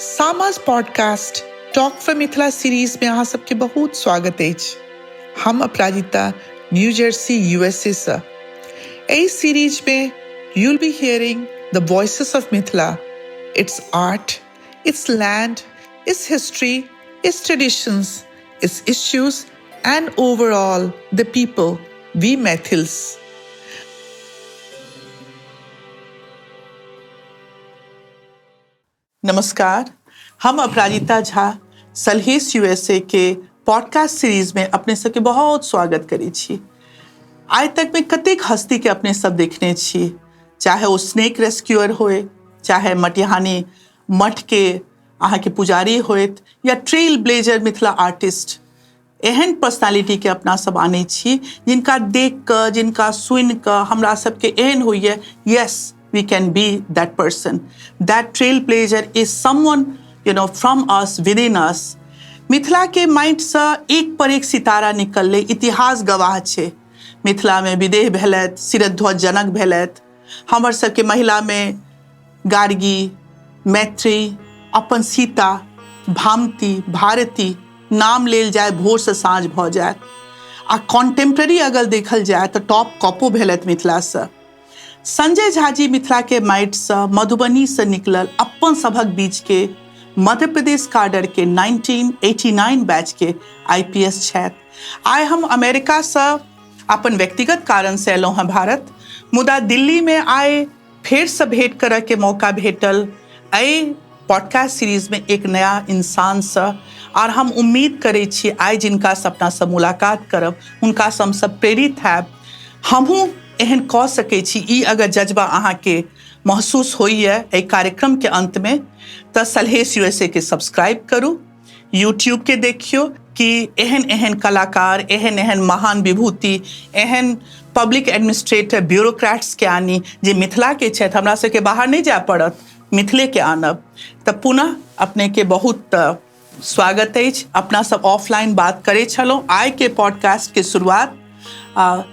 Sama's podcast talk for Mithila series में अहाँ सबके बहुत स्वागत अछि। हम अपराजिता न्यू जर्सी यूएसए से। एहि सीरीज में you'll be hearing the voices of Mithila, its art, its land, its history, its traditions, its issues and overall the people, we Maithils. नमस्कार, हम अपराजिता झा सलहेस यूएसए के पॉडकास्ट सीरीज में अपने सबके बहुत स्वागत करै छी। आइ तक में कतेक हस्ती के अपने सब देखने छी, चाहे ओ स्नेक रेस्क्यूअर होए, चाहे मटिहानी मठ के अहाँके पुजारी होइत, या ट्रेल ब्लेजर मिथिला आर्टिस्ट। एहन पर्सनालिटी के अपना सब आनै छी जिनका देख कऽ, जिनका सुनि कऽ हमरा सबके एहन होइए, yes, we can be that person, that trail blazer is someone from us, within us. Mithila के माटिसँ एक पर एक सितारा निकललै, इतिहास गवाह छै। मिथिलामे विदेह भेलथि, शिरध्वज जनक भेलथि, हमर सबके महिलामे गार्गी, मैत्री, अपन सीता, भामती, भारती, नाम लेल जाय भोरसँ साँझ भऽ जायत। आ कॉन्टेम्प्ररी अगर देखल जाय तऽ टॉप कॉपो भेलथि मिथिलासँ। संजय झाजी मिथिलाके माटिसँ मधुबनीसँ निकलल अपन सभक बीचके मध्य प्रदेश काडरके 1989 बैचके आईपीएस छथि। आइ हम अमेरिकासँ अपन व्यक्तिगत कारणसँ अयलहुँ हँ भारत, मुदा दिल्लीमे आइ फेरसँ भेंट करऽके मौका भेटल एहि पॉडकास्ट सीरीजमे एक नया इंसानसँ। आर हम उम्मीद करै छी आइ जिनकासँ अपनासँ मुलाकात करब हुनकासँ हमसब प्रेरित हैब, हमहूँ एहन कऽ सकै छी। ई अगर जज्बा अहाँके महसूस होइए एहि कार्यक्रमके अन्तमे तऽ सलहेस यूएसए के सब्सक्राइब करू, यूट्यूब के देखियौ कि एहन एहन कलाकार, एहन एहन महान विभूति, एहन पब्लिक एडमिनिस्ट्रेटर, ब्यूरोक्रेट्स के आनी जे मिथिला के छथि। हमरा सबके बाहर नहि जाय पड़त, मिथिले के आनब। तऽ पुनः अपने के बहुत स्वागत अछि। अपना सब ऑफलाइन बात करै छलहुँ। आइ के पॉडकास्ट के शुरुआत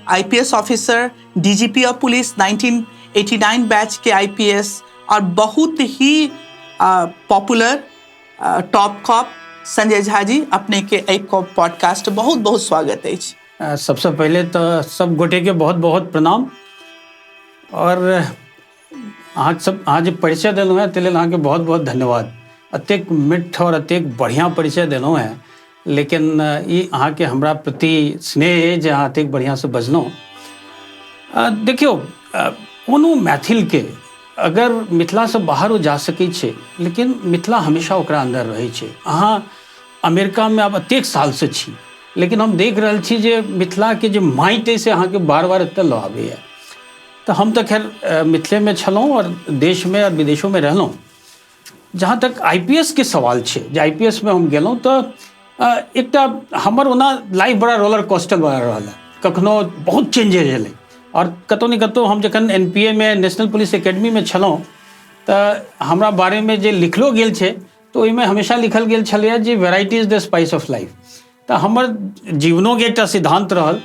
IPS officer, DGP of police, 1989 batch के आईपीएस और बहुत ही popular top cop Sanjay Jha ji, अपने के एहि पॉडकास्ट बहुत बहुत स्वागत अछि। सबसँ पहिले तऽ सब गोटेके बहुत बहुत प्रणाम। और अहाँ सब, अहाँ जे परिचय देलहुँ हेँ ताहि लेल अहाँके बहुत बहुत धन्यवाद। एतेक मिठ और एतेक बढ़िआँ परिचय देलहुँ हेँ, लेकिन ई अहाँके हमरा प्रति स्नेह अइ जे अहाँ एतेक बढ़िआँसँ बजलहुँ। देखियौ, कोनो मैथिलके अगर मिथिलासँ बाहरो जा सकै छै, लेकिन मिथिला हमेशा ओकरा अन्दर रहै छै। अहाँ अमेरिकामे आब एतेक सालसँ छी, लेकिन हम देख रहल छी जे मिथिलाके जे माटि अइ से अहाँके बार बार एतऽ लऽ आबैए। तऽ हम तऽ खैर मिथिलेमे छलहुँ आओर देशमे आओर विदेशोमे रहलहुँ। जहाँ तक I P S के सवाल छै जे I P S मे हम गेलहुँ तऽ एकटा हमर ओना लाइफ बड़ा रोलर कोस्टर वाला रहल है, कखनो बहुत चेंजेज एलै। आओर कतहु ने कतहु हम जखन एन पी ए मे, नेशनल पुलिस एकेडमीमे छलहुँ, तऽ हमरा बारेमे जे लिखलो गेल छै तऽ ओहिमे हमेशा लिखल गेल छलैए जे variety is the spice of life. तऽ हमर जीवनोके एकटा सिद्धान्त रहल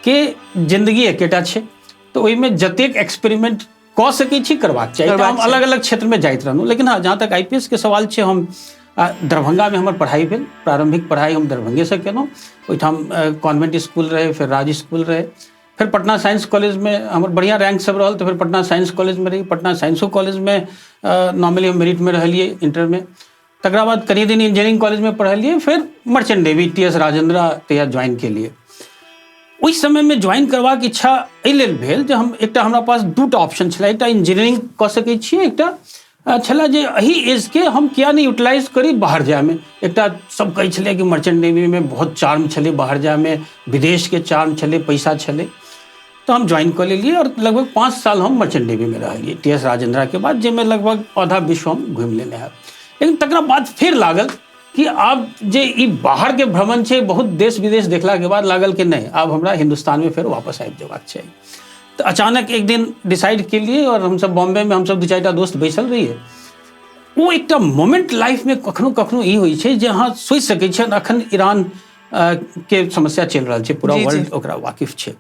कि जिन्दगी एकेटा छै, तऽ ओहिमे जतेक एक्सपेरिमेंट कऽ सकै छी करबाक चाही। तऽ हम अलग अलग क्षेत्रमे जाइत रहलहुँ। लेकिन हँ, जहाँ तक I P S के सवाल छै, हम दरभंगामे हमर पढ़ाइ भेल। प्रारम्भिक पढ़ाइ हम दरभंगेसँ केलहुँ। ओहिठाम कॉन्वेंट स्कूल रहै, फेर राज स्कूल रहै, फेर पटना साइंस कॉलेजमे हमर बढ़िआँ रैंक सब रहल, तऽ फेर पटना साइंस कॉलेजमे रही। पटना साइंसो कॉलेजमे नॉर्मली हम मेरिटमे रहलियै इंटरमे। तकरा बाद कनि दिन इंजीनियरिंग कॉलेजमे पढ़लियै, फेर merchant navy T S Rajendra तहिया ज्वाइन केलियै। ओहि समयमे ज्वाइन करबाक इच्छा एहि लेल भेल जे हम एकटा हमरा पास दूटा ऑप्शन छलै, एकटा इंजीनियरिंग कऽ सकै छियै, एकटा छलै जे एहि एजके हम किया नहि यूटिलाइज करी बाहर जायमे। एकटा सब कहै छलै कि मर्चेंट नेवीमे बहुत चार्म छलै बाहर जायमे, विदेशके चार्म छलै, पैसा छलै, तऽ हम ज्वाइन कऽ लेलियै। आओर लगभग 5 साल हम मर्चेंट नेवीमे रहलियै टी एस राजेंद्राके बाद, जाहिमे लगभग आधा विश्व हम घुमि लेने हैब। लेकिन तकरा बाद फेर लागल कि आब जे ई बाहरके भ्रमण छै, बहुत देश विदेश देखलाके बाद लागल कि नहि, आब हमरा हिन्दुस्तानमे फेर वापस आबि जेबाक चाही। तऽ अचानक एक दिन डिसाइड केलियै आओर हमसब बॉम्बेमे हमसब 2-4टा दोस्त बैसल रहियै। ओ एकटा मोमेंट लाइफमे कखनो कखनो ई होइ छै जे अहाँ सोचि सकै छियै। अखन ईरान के समस्या चलि रहल छै, पूरा वर्ल्ड ओकरा वाकिफ छै।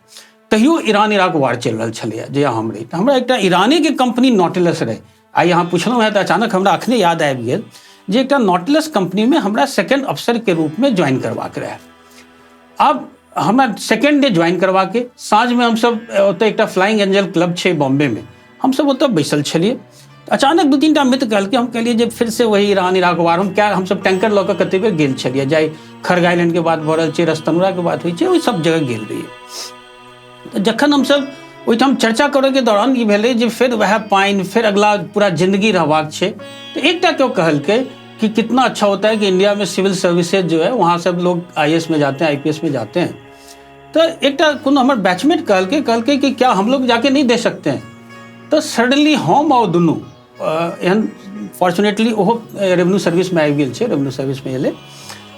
तहियो ईरान इराक वार चलि रहल छलैए जहिया हम रही। तऽ हमरा एकटा ईरानेके कंपनी नॉटिलस रहै। आइ अहाँ पुछलहुँ हेँ तऽ अचानक हमरा अखने याद आबि गेल। जे एकटा नॉटलेस कंपनीमे हमरा सेकेंड अफसरके रूपमे ज्वाइन करबाक रहए। आब हमरा सेकेंड डे ज्वाइन करबाके साँझमे हमसब ओतऽ एकटा फ्लाइंग एंजल क्लब छै बॉम्बेमे, हमसब ओतऽ बैसल छलियै। अचानक 2-3 टा मित्र कहलकै, हम कहलियै जे फिर से वही ईरान इराक वार। हम क्या हमसब टैंकर लऽ कऽ कते बेर गेल छलियै, जाहि खर्ग आइलैंडके बात भऽ रहल छै, रस्तनुराके बात होइ छै, ओहि सब जगह गेल रहियै। तऽ जखन हमसब ओहिठाम चर्चा करैके दौरान ई भेलै जे फेर वएह पानि, फेर अगला पूरा जिंदगी रहबाक छै। तऽ एकटा केओ कहलकै कि कितना अच्छा होता है कि इंडिया में सिविल सर्विसेज जो है वहाँ सब लोग आईएएस में जाते हैं, आईपीएस में जाते हैं। तऽ एकटा कोनो हमर बैचमेट कहलकै कहलकै कि क्या हम लोग जाके नहीं दे सकते हैं? तऽ सडनली हम आओर दुनू एहन फॉर्चुनेटली ओहो रेवेन्यू सर्विसमे आबि गेल छै, रेवेन्यू सर्विसमे एलै,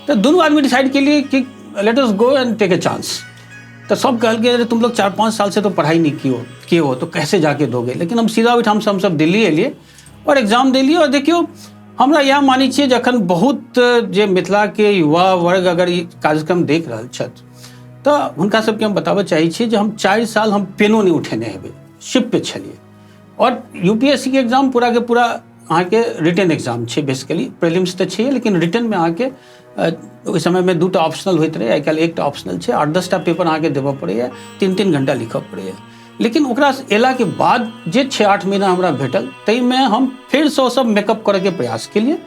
तऽ दुनू आदमी डिसाइड केलिए कि let us go and take a chance. तऽ सब कहलकै, अरे तुम लोग 4-5 साल से तो पढ़ाई नहीं किए हो किए हो तो कैसे जाके दोगे? लेकिन हम सीधा ओहिठामसँ हमसब दिल्ली एलियै आओर एग्जाम देलियै। आओर देखियौ, हमरा इएह मानै छियै, जखन बहुत जे मिथिलाके युवा वर्ग अगर ई कार्यक्रम देख रहल छथि तऽ हुनका सबके हम बताबऽ चाहै छियै जे हम 4 साल हम पेनो नहि उठेने हेबै, शिप पे छलियै। आओर यूपीएससी के एग्जाम पूरा के पूरा अहाँके रिटन एग्जाम छै। बेसिकली प्रीलिम्स तऽ छै, लेकिन रिटनमे अहाँके ओहि समयमे 2 टा ऑप्शनल होइत रहै, आइ काल्हि एकटा ऑप्शनल छै। 8-10 टा पेपर अहाँके देबऽ पड़ैए, 3-3 घंटा लिखऽ पड़ैए। लेकिन ओकरा एलाके बाद जे 6-8 महीना हमरा भेटल, ताहिमे हम फेरसँ ओ सब मेकअप करैके प्रयास केलियै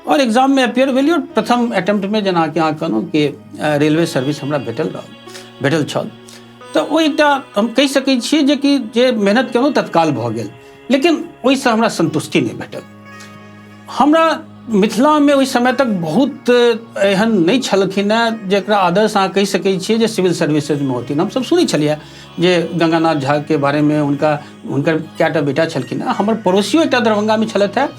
आओर एग्जाममे अपियर भेलियै। आओर प्रथम अटेम्प्टमे, जेनाकि अहाँ कहलहुँ कि रेलवे सर्विस हमरा भेटल रहल भेटल छल। तऽ ओ एकटा हम कहि सकै छियै जे कि जे मेहनत केलहुँ तत्काल भऽ गेल, लेकिन ओहिसँ हमरा संतुष्टि नहि भेटल। हमरा मिथिलामे ओहि समय तक बहुत एहन नहि छलखिन हेँ जकरा आदर्श अहाँ कहि सकै छियै जे सिविल सर्विसेजमे होथिन। हमसब सुनै छलियै जे गंगानाथ झाके बारेमे, हुनका हुनकर कएटा बेटा छलखिन हेँ। हमर पड़ोसियो एकटा दरभंगामे छलथि हेँ,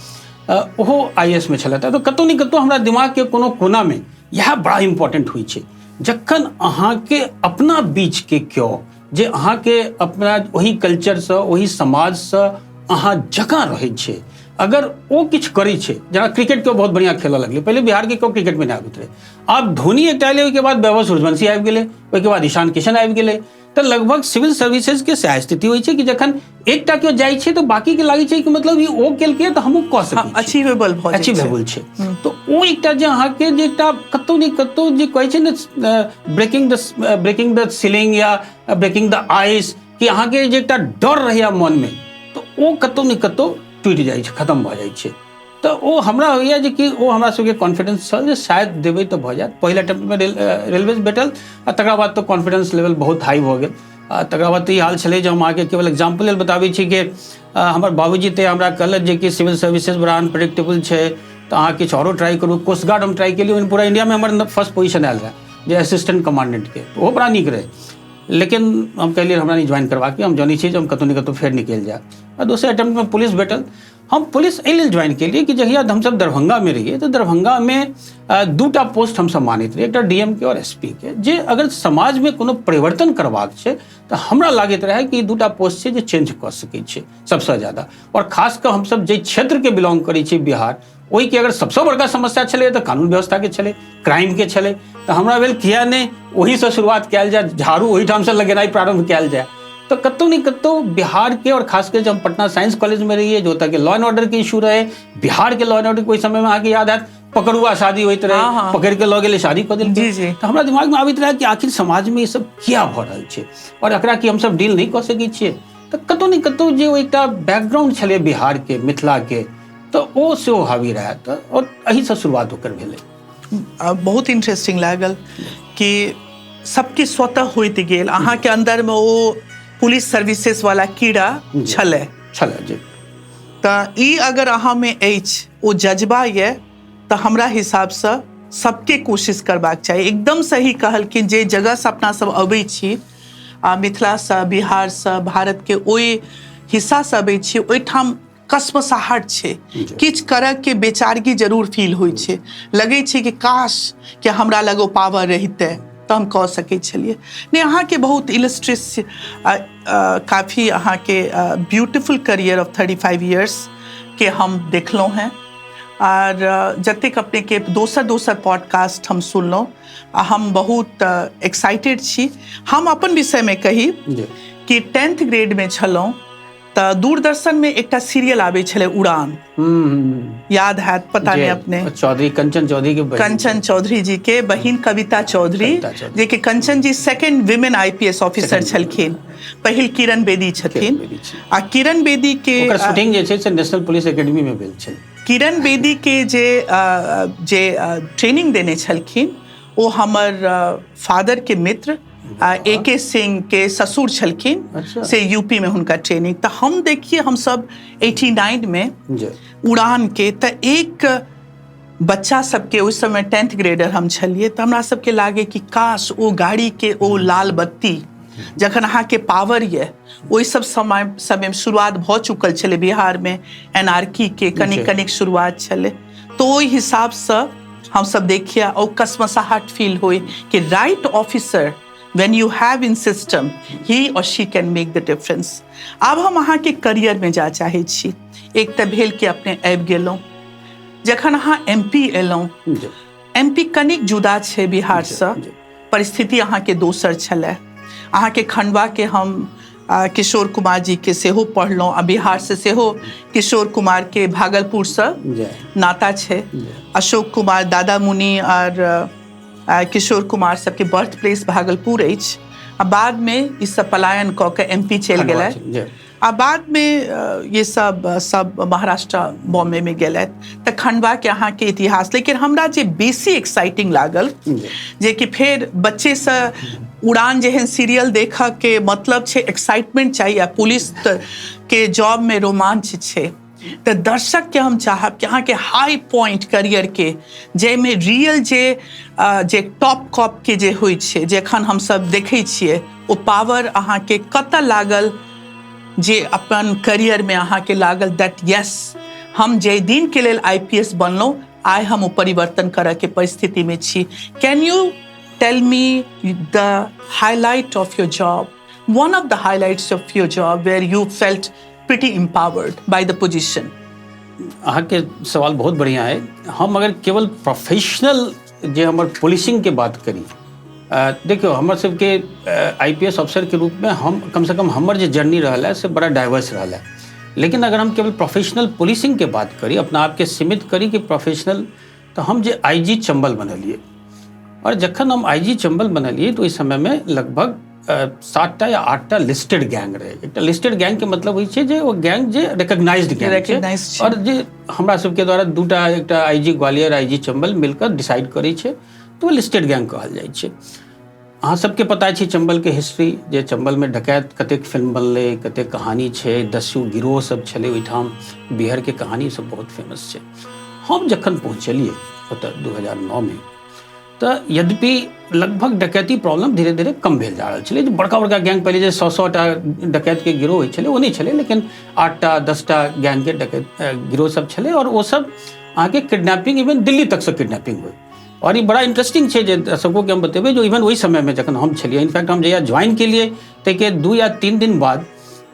ओहो आईएएस मे छलथि। तऽ कतहु ने कतहु हमरा दिमागके कोनो कोनामे इएह बड़ा इम्पोर्टेंट होइ छै, जखन अहाँके अपना बीचके केओ जे अहाँके अपना ओहि कल्चरसँ, ओहि समाजसँ अहाँ जकाँ रहै छै, अगर ओ किछु करै छै, जेना क्रिकेट के बहुत बढ़िआँ खेलऽ लगलै। पहिले बिहारके केओ क्रिकेटमे नहि आबैत रहै। आब धोनी एकटा एलै, ओहिके बाद वैभव सूर्यवंशी आबि गेलै, ओहिके बाद ईशान किशन आबि गेलै। तऽ लगभग सिविल सर्विसेज के सएह स्थिति होइ छै कि जखन एकटा केओ जाइ छै तऽ बाकी के लागै छै कि मतलब ई ओ केलकै तऽ हमहूँ कऽ सकै छी। अचीवेबल भऽ जाइ छै। अचीवेबल छै। तऽ ओ एकटा जे अहाँके जे एकटा कतहु ने कतहु जे कहै छै ने ब्रेकिंग द सीलिंग या ब्रेकिंग द आइस, कि अहाँके जे एकटा डर रहैया मनमे, तऽ ओ कतहु ने कतहु टूटि जाइ छै, खतम भऽ जाइ छै। तऽ ओ हमरा होइए जे कि ओ हमरा सबके कॉन्फिडेंस छल जे शायद देबै तऽ भऽ जायत। पहिल अटेम्प्टमे रेलवे भेटल आ तकरा बाद तऽ कॉन्फिडेंस लेवल बहुत हाई भऽ गेल। आ तकरा बाद तऽ ई हाल छलै जे हम अहाँके केवल एग्जाम्पल लेल बताबै छी कि हमर बाबूजी तऽ हमरा कहलथि जे कि सिविल सर्विसेज बड़ा अनप्रेडिक्टेबल छै, तऽ अहाँ किछु आओरो ट्राइ करू। कोस्ट गार्ड हम ट्राइ केलियै, ओहिमे पूरा इंडियामे हमर फर्स्ट पोजिशन आयल रहए जे असिस्टेंट कमांडेंटके, ओहो बड़ा नीक रहै। लेकिन हम कहलियै हमरा नहि ज्वाइन करबाक, हम जनै छियै जे हम कतहु ने कतहु फेर निकलि जायब। आ दोसर अटेम्प्टमे पुलिस भेटल। हम पुलिस एहि लेल ज्वाइन केलियै कि जहिया हमसब दरभंगामे रहियै तऽ दरभंगामे 2 टा पोस्ट हमसब मानैत रहियै, एकटा डीएम के आओर एसपी के, जे अगर समाजमे कोनो परिवर्तन करबाक छै तऽ हमरा लागैत रहै कि ई 2 टा पोस्ट छै जे चेंज कऽ सकै छै सबसँ ज्यादा। आओर खास कऽ हमसब जाहि क्षेत्रके बिलोंग करै छी बिहार, ओहिके अगर सबसँ बड़का समस्या छलै तऽ कानून व्यवस्थाके छलै, क्राइमके छलै। तऽ हमरा भेल किया नहि ओहीसँ शुरुआत कयल जाय, झाड़ू ओहिठामसँ लगेनाइ प्रारम्भ कयल जाय। तऽ कतहु ने कतहु बिहारके, आओर खास कऽ जब हम पटना साइंस कॉलेजमे रहियै, जे ओतऽके लॉ एंड ऑर्डरके इशू रहै, बिहारके लॉ एंड ऑर्डर, ओहि समयमे अहाँके याद हैत पकड़ुआ शादी होइत रहै, पकड़ि कऽ लऽ गेलै, शादी कऽ देलकै। तऽ हमरा दिमागमे आबैत रहै कि आखिर समाजमे ई सब किया भऽ रहल छै आओर एकरा की हमसब डील नहि कऽ सकै छियै? तऽ कतहु ने कतहु जे ओ एकटा बैकग्राउंड छलै बिहारके, मिथिलाके, तऽ ओ सेहो हावी रहै। तऽ आओर एहिसँ शुरुआत ओकर भेलै। बहुत इंटरेस्टिंग लागल कि सबकिछु स्वतः होइत गेल। अहाँके अंदरमे ओ पुलिस सर्विसेज वाला कीड़ा छलै। छलै जी। तऽ ई अगर अहाँमे अछि, ओ जज्बा यऽ, तऽ हमरा हिसाबसँ सबके कोशिश करबाक चाही। एकदम सही कहलखिन जे जगहसँ अपना सब अबै छी, आ मिथिलासँ, बिहारसँ, भारतके ओहि हिस्सासँ अबै छी, ओहिठाम कसमसाहट छै, किछु करऽके बेचारगी जरूर फील होइ छै। लगै छै कि काश कि हमरा लग ओ पावर रहितै तऽ हम कऽ सकै छलियै। नहि, अहाँके बहुत इलस्ट्रियस, काफी अहाँके ब्यूटिफुल करियर ऑफ 35 इयर्स के हम देखलहुँ हेँ। आर जतेक अपनेके दोसर दोसर पॉडकास्ट हम सुनलहुँ आ हम बहुत एक्साइटेड छी। हम अपन विषयमे कही कि 10th ग्रेडमे छलहुँ। तऽ दूरदर्शन में एकटा सीरियल आबै छलै उड़ान, याद हैत पता नहीं अपने, चौधरी कंचन चौधरी के बहिन। कंचन चौधरी जी के बहिन कविता चौधरी, जे कि Kanchan ji second women IPS officer छलखिन, पहिल किरण बेदी छथिन। आ किरण बेदी के ओकर शूटिंग जे छै से नेशनल पुलिस एकेडमी में भेल छै। किरण बेदी के जे जे ट्रेनिंग देने छलखिन ओ हमर फादर के मित्र ए के सिंह के ससुर छलखिन। अच्छा। से यूपी में हुनका ट्रेनिंग। तऽ हम देखिए हम सब 89 में उड़ान के, तऽ एक बच्चा सबके उस समय 10th grader हम छलिए, तऽ हमरा सबके लागे कि काश ओ गाड़ी के ओ लाल बत्ती जखन अहाँके पावर ये, ओहि सब समय समय शुरुआत भऽ चुकल छलै बिहार में एनआरकी के कनिक कनिक शुरुआत छलै, तो ओहि हिसाबसँ हम सब देखिए और कसमसाहट फील हुई कि right officer when you have in system he or she can make the difference. आब हम अहाँके करियर में जा चाहै छी। एक तऽ भेल कि अपने आबि गेलहुँ, जखन अहाँ एम पी एलहुँ, एम पी कनिक जुदा छै बिहारसँ, परिस्थिति अहाँके दोसर छलै। अहाँके खंडवा के हम किशोर कुमार जी के सेहो पढ़लहुँ आ बिहार से सेहो किशोर कुमार के भागलपुरसँ नाता छै। अशोक कुमार, दादा मुनि और किशोर कुमार सबके बर्थ प्लेस भागलपुर अछि। आ बाद में ई सब पलायन कऽ के एम पी चलि गेलै, आ बाद में ये सब सब महाराष्ट्र बॉम्बे में गेलथि। तऽ खंडवा के अहाँके इतिहास, लेकिन हमरा जे बेसी एक्साइटिंग लागल जे कि फेर बच्चेसँ उड़ान जेहन सीरियल देखऽ के मतलब छै एक्साइटमेंट चाही, आ पुलिस के जॉब में रोमांच छै। तऽ दर्शक के हम चाहब कि अहाँके हाई पॉइंट करियर के, जाहिमे रियल जे जे टॉप कॉप के जे होइ छै, जे एखन हमसब देखै छियै, ओ पावर अहाँके कतऽ लागल जे अपन करियर में अहाँके लागल that yes हम जाहि दिन के लेल I P S बनलहुँ, आइ हम ओ परिवर्तन करऽ के परिस्थिति में छी। Can you tell me the highlight of your job, one of the highlights of your job where you felt pretty empowered by the position? अहाँके सवाल बहुत बढ़िया है। हम अगर केवल प्रोफेशनल जे हमर पुलिसिंग के बात करी, देखियौ हमर सबके I P S अफसर के रूप में हम कम से कम हमर जे जर्नी रहल है से बड़ा डाइवर्स रहल है। लेकिन अगर हम केवल प्रोफेशनल पुलिसिंग के बात करी, अपना आपके सीमित करी कि प्रोफेशनल, तो हम जे आई जी चंबल बनलिए, और जखन हम आई जी चंबल बनलिए तो ओहि समय में लगभग 7टा या 8टा लिस्टेड गैंग रहे। एकटा लिस्टेड गैंग के मतलब होइ छै जे ओ गैंग जे रिकॉग्नाइज्ड गैंग छै, और जे हमरा सबके द्वारा 2टा, एकटा I G Gwalior, I G Chambal मिलकर डिसाइड करै छै, तो लिस्टेड गैंग कहल जाइ छै। अहाँ सबके पता छै चंबल के हिस्ट्री, जे चंबल में डकैत कतेक फिल्म बनलै, कतेक कहानी छै, दस्यु गिरोह सब छलै ओहिठाम, बिहार के कहानी सब बहुत फेमस छै। हम जखन पहुँचलियै ओतऽ 2009 में, तऽ यद्यपि लगभग डकैती प्रॉब्लम धीरे धीरे कम भेल जा रहल छलै। जे बड़का बड़का गैंग पहिले जे 100-100 टा डकैत के गिरोह होइ छलै ओ नहि छलै, लेकिन 8टा 10टा गैंग के डकैत गिरोह सब छलै, और ओ सब अहाँके किडनैपिंग इवन दिल्ली तकसँ किडनैपिंग होइ। और ई बड़ा इंटरेस्टिंग छै जे दर्शकों के हम बतेबै जो इवन ओहि समय में जखन हम छलियै, इनफैक्ट हम जहिया ज्वाइन केलियै ताहिके 2 या 3 दिन बाद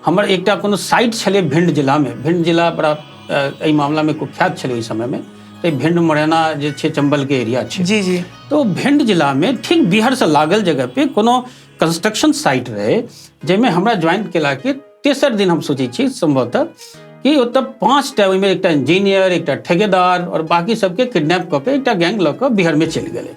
हमर एकटा कोनो साइट छलै भिंड जिलामे। भिंड जिला बड़ा एहि मामलामे कुख्यात छलै ओहि समयमे, तऽ भिंड मुरैना जे छै चंबलके एरिया छै। जी जी। तो भिंड जिलामे ठीक बिहारसँ लागल जगह पे कोनो कंस्ट्रक्शन साइट रहे, जाहिमे हमरा ज्वाइन केलाके तेसर दिन हम सोचै छी संभवतः कि ओतऽ 5टा, ओहिमे एकटा इंजीनियर, एकटा ठेकेदार और बाकी सबके किडनैप कऽ के एकटा गैंग लऽ कऽ बिहारमे चलि गेलै।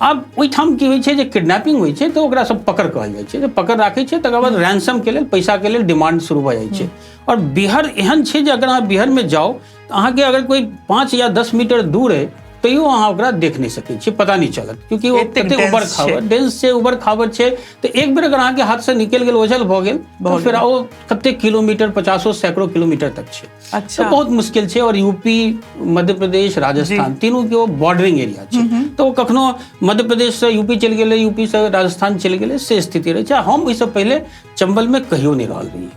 आब ओहिठाम की होइ छै जे किडनैपिंग होइ छै तऽ ओकरा सब पकड़ कहल जाइ छै, जे पकड़ राखै छै तकर बाद रैंसम के लेल, पैसा के लेल डिमांड शुरू भऽ जाइ छै। और बिहार एहन छै जे अगर अहाँ बिहारमे जाउ तऽ अहाँके अगर कोइ 5 या 10 मीटर दूर अइ तैयो अहाँ ओकरा देख नहि सकै छियै, पता नहि चलत, क्योंकि ओ कते उबर खाबर डेंस छै, उबर खाबर छै। तऽ एक बेर अगर अहाँके हाथसँ निकलि गेल, ओझल भऽ गेल, तऽ फेर ओ कते किलोमीटर, 50 सैकड़ों किलोमीटर तक छै। अच्छा। तऽ बहुत मुश्किल छै। और यूपी, मध्य प्रदेश, राजस्थान तीनू के ओ बॉर्डरिंग एरिया छै, तऽ ओ कखनो मध्य प्रदेशसँ यूपी चलि गेलै, यूपीसँ राजस्थान चलि गेलै, से स्थिति रहै छै। हम ओहिसँ पहिले चंबलमे कहियो नहि रहल रहियै,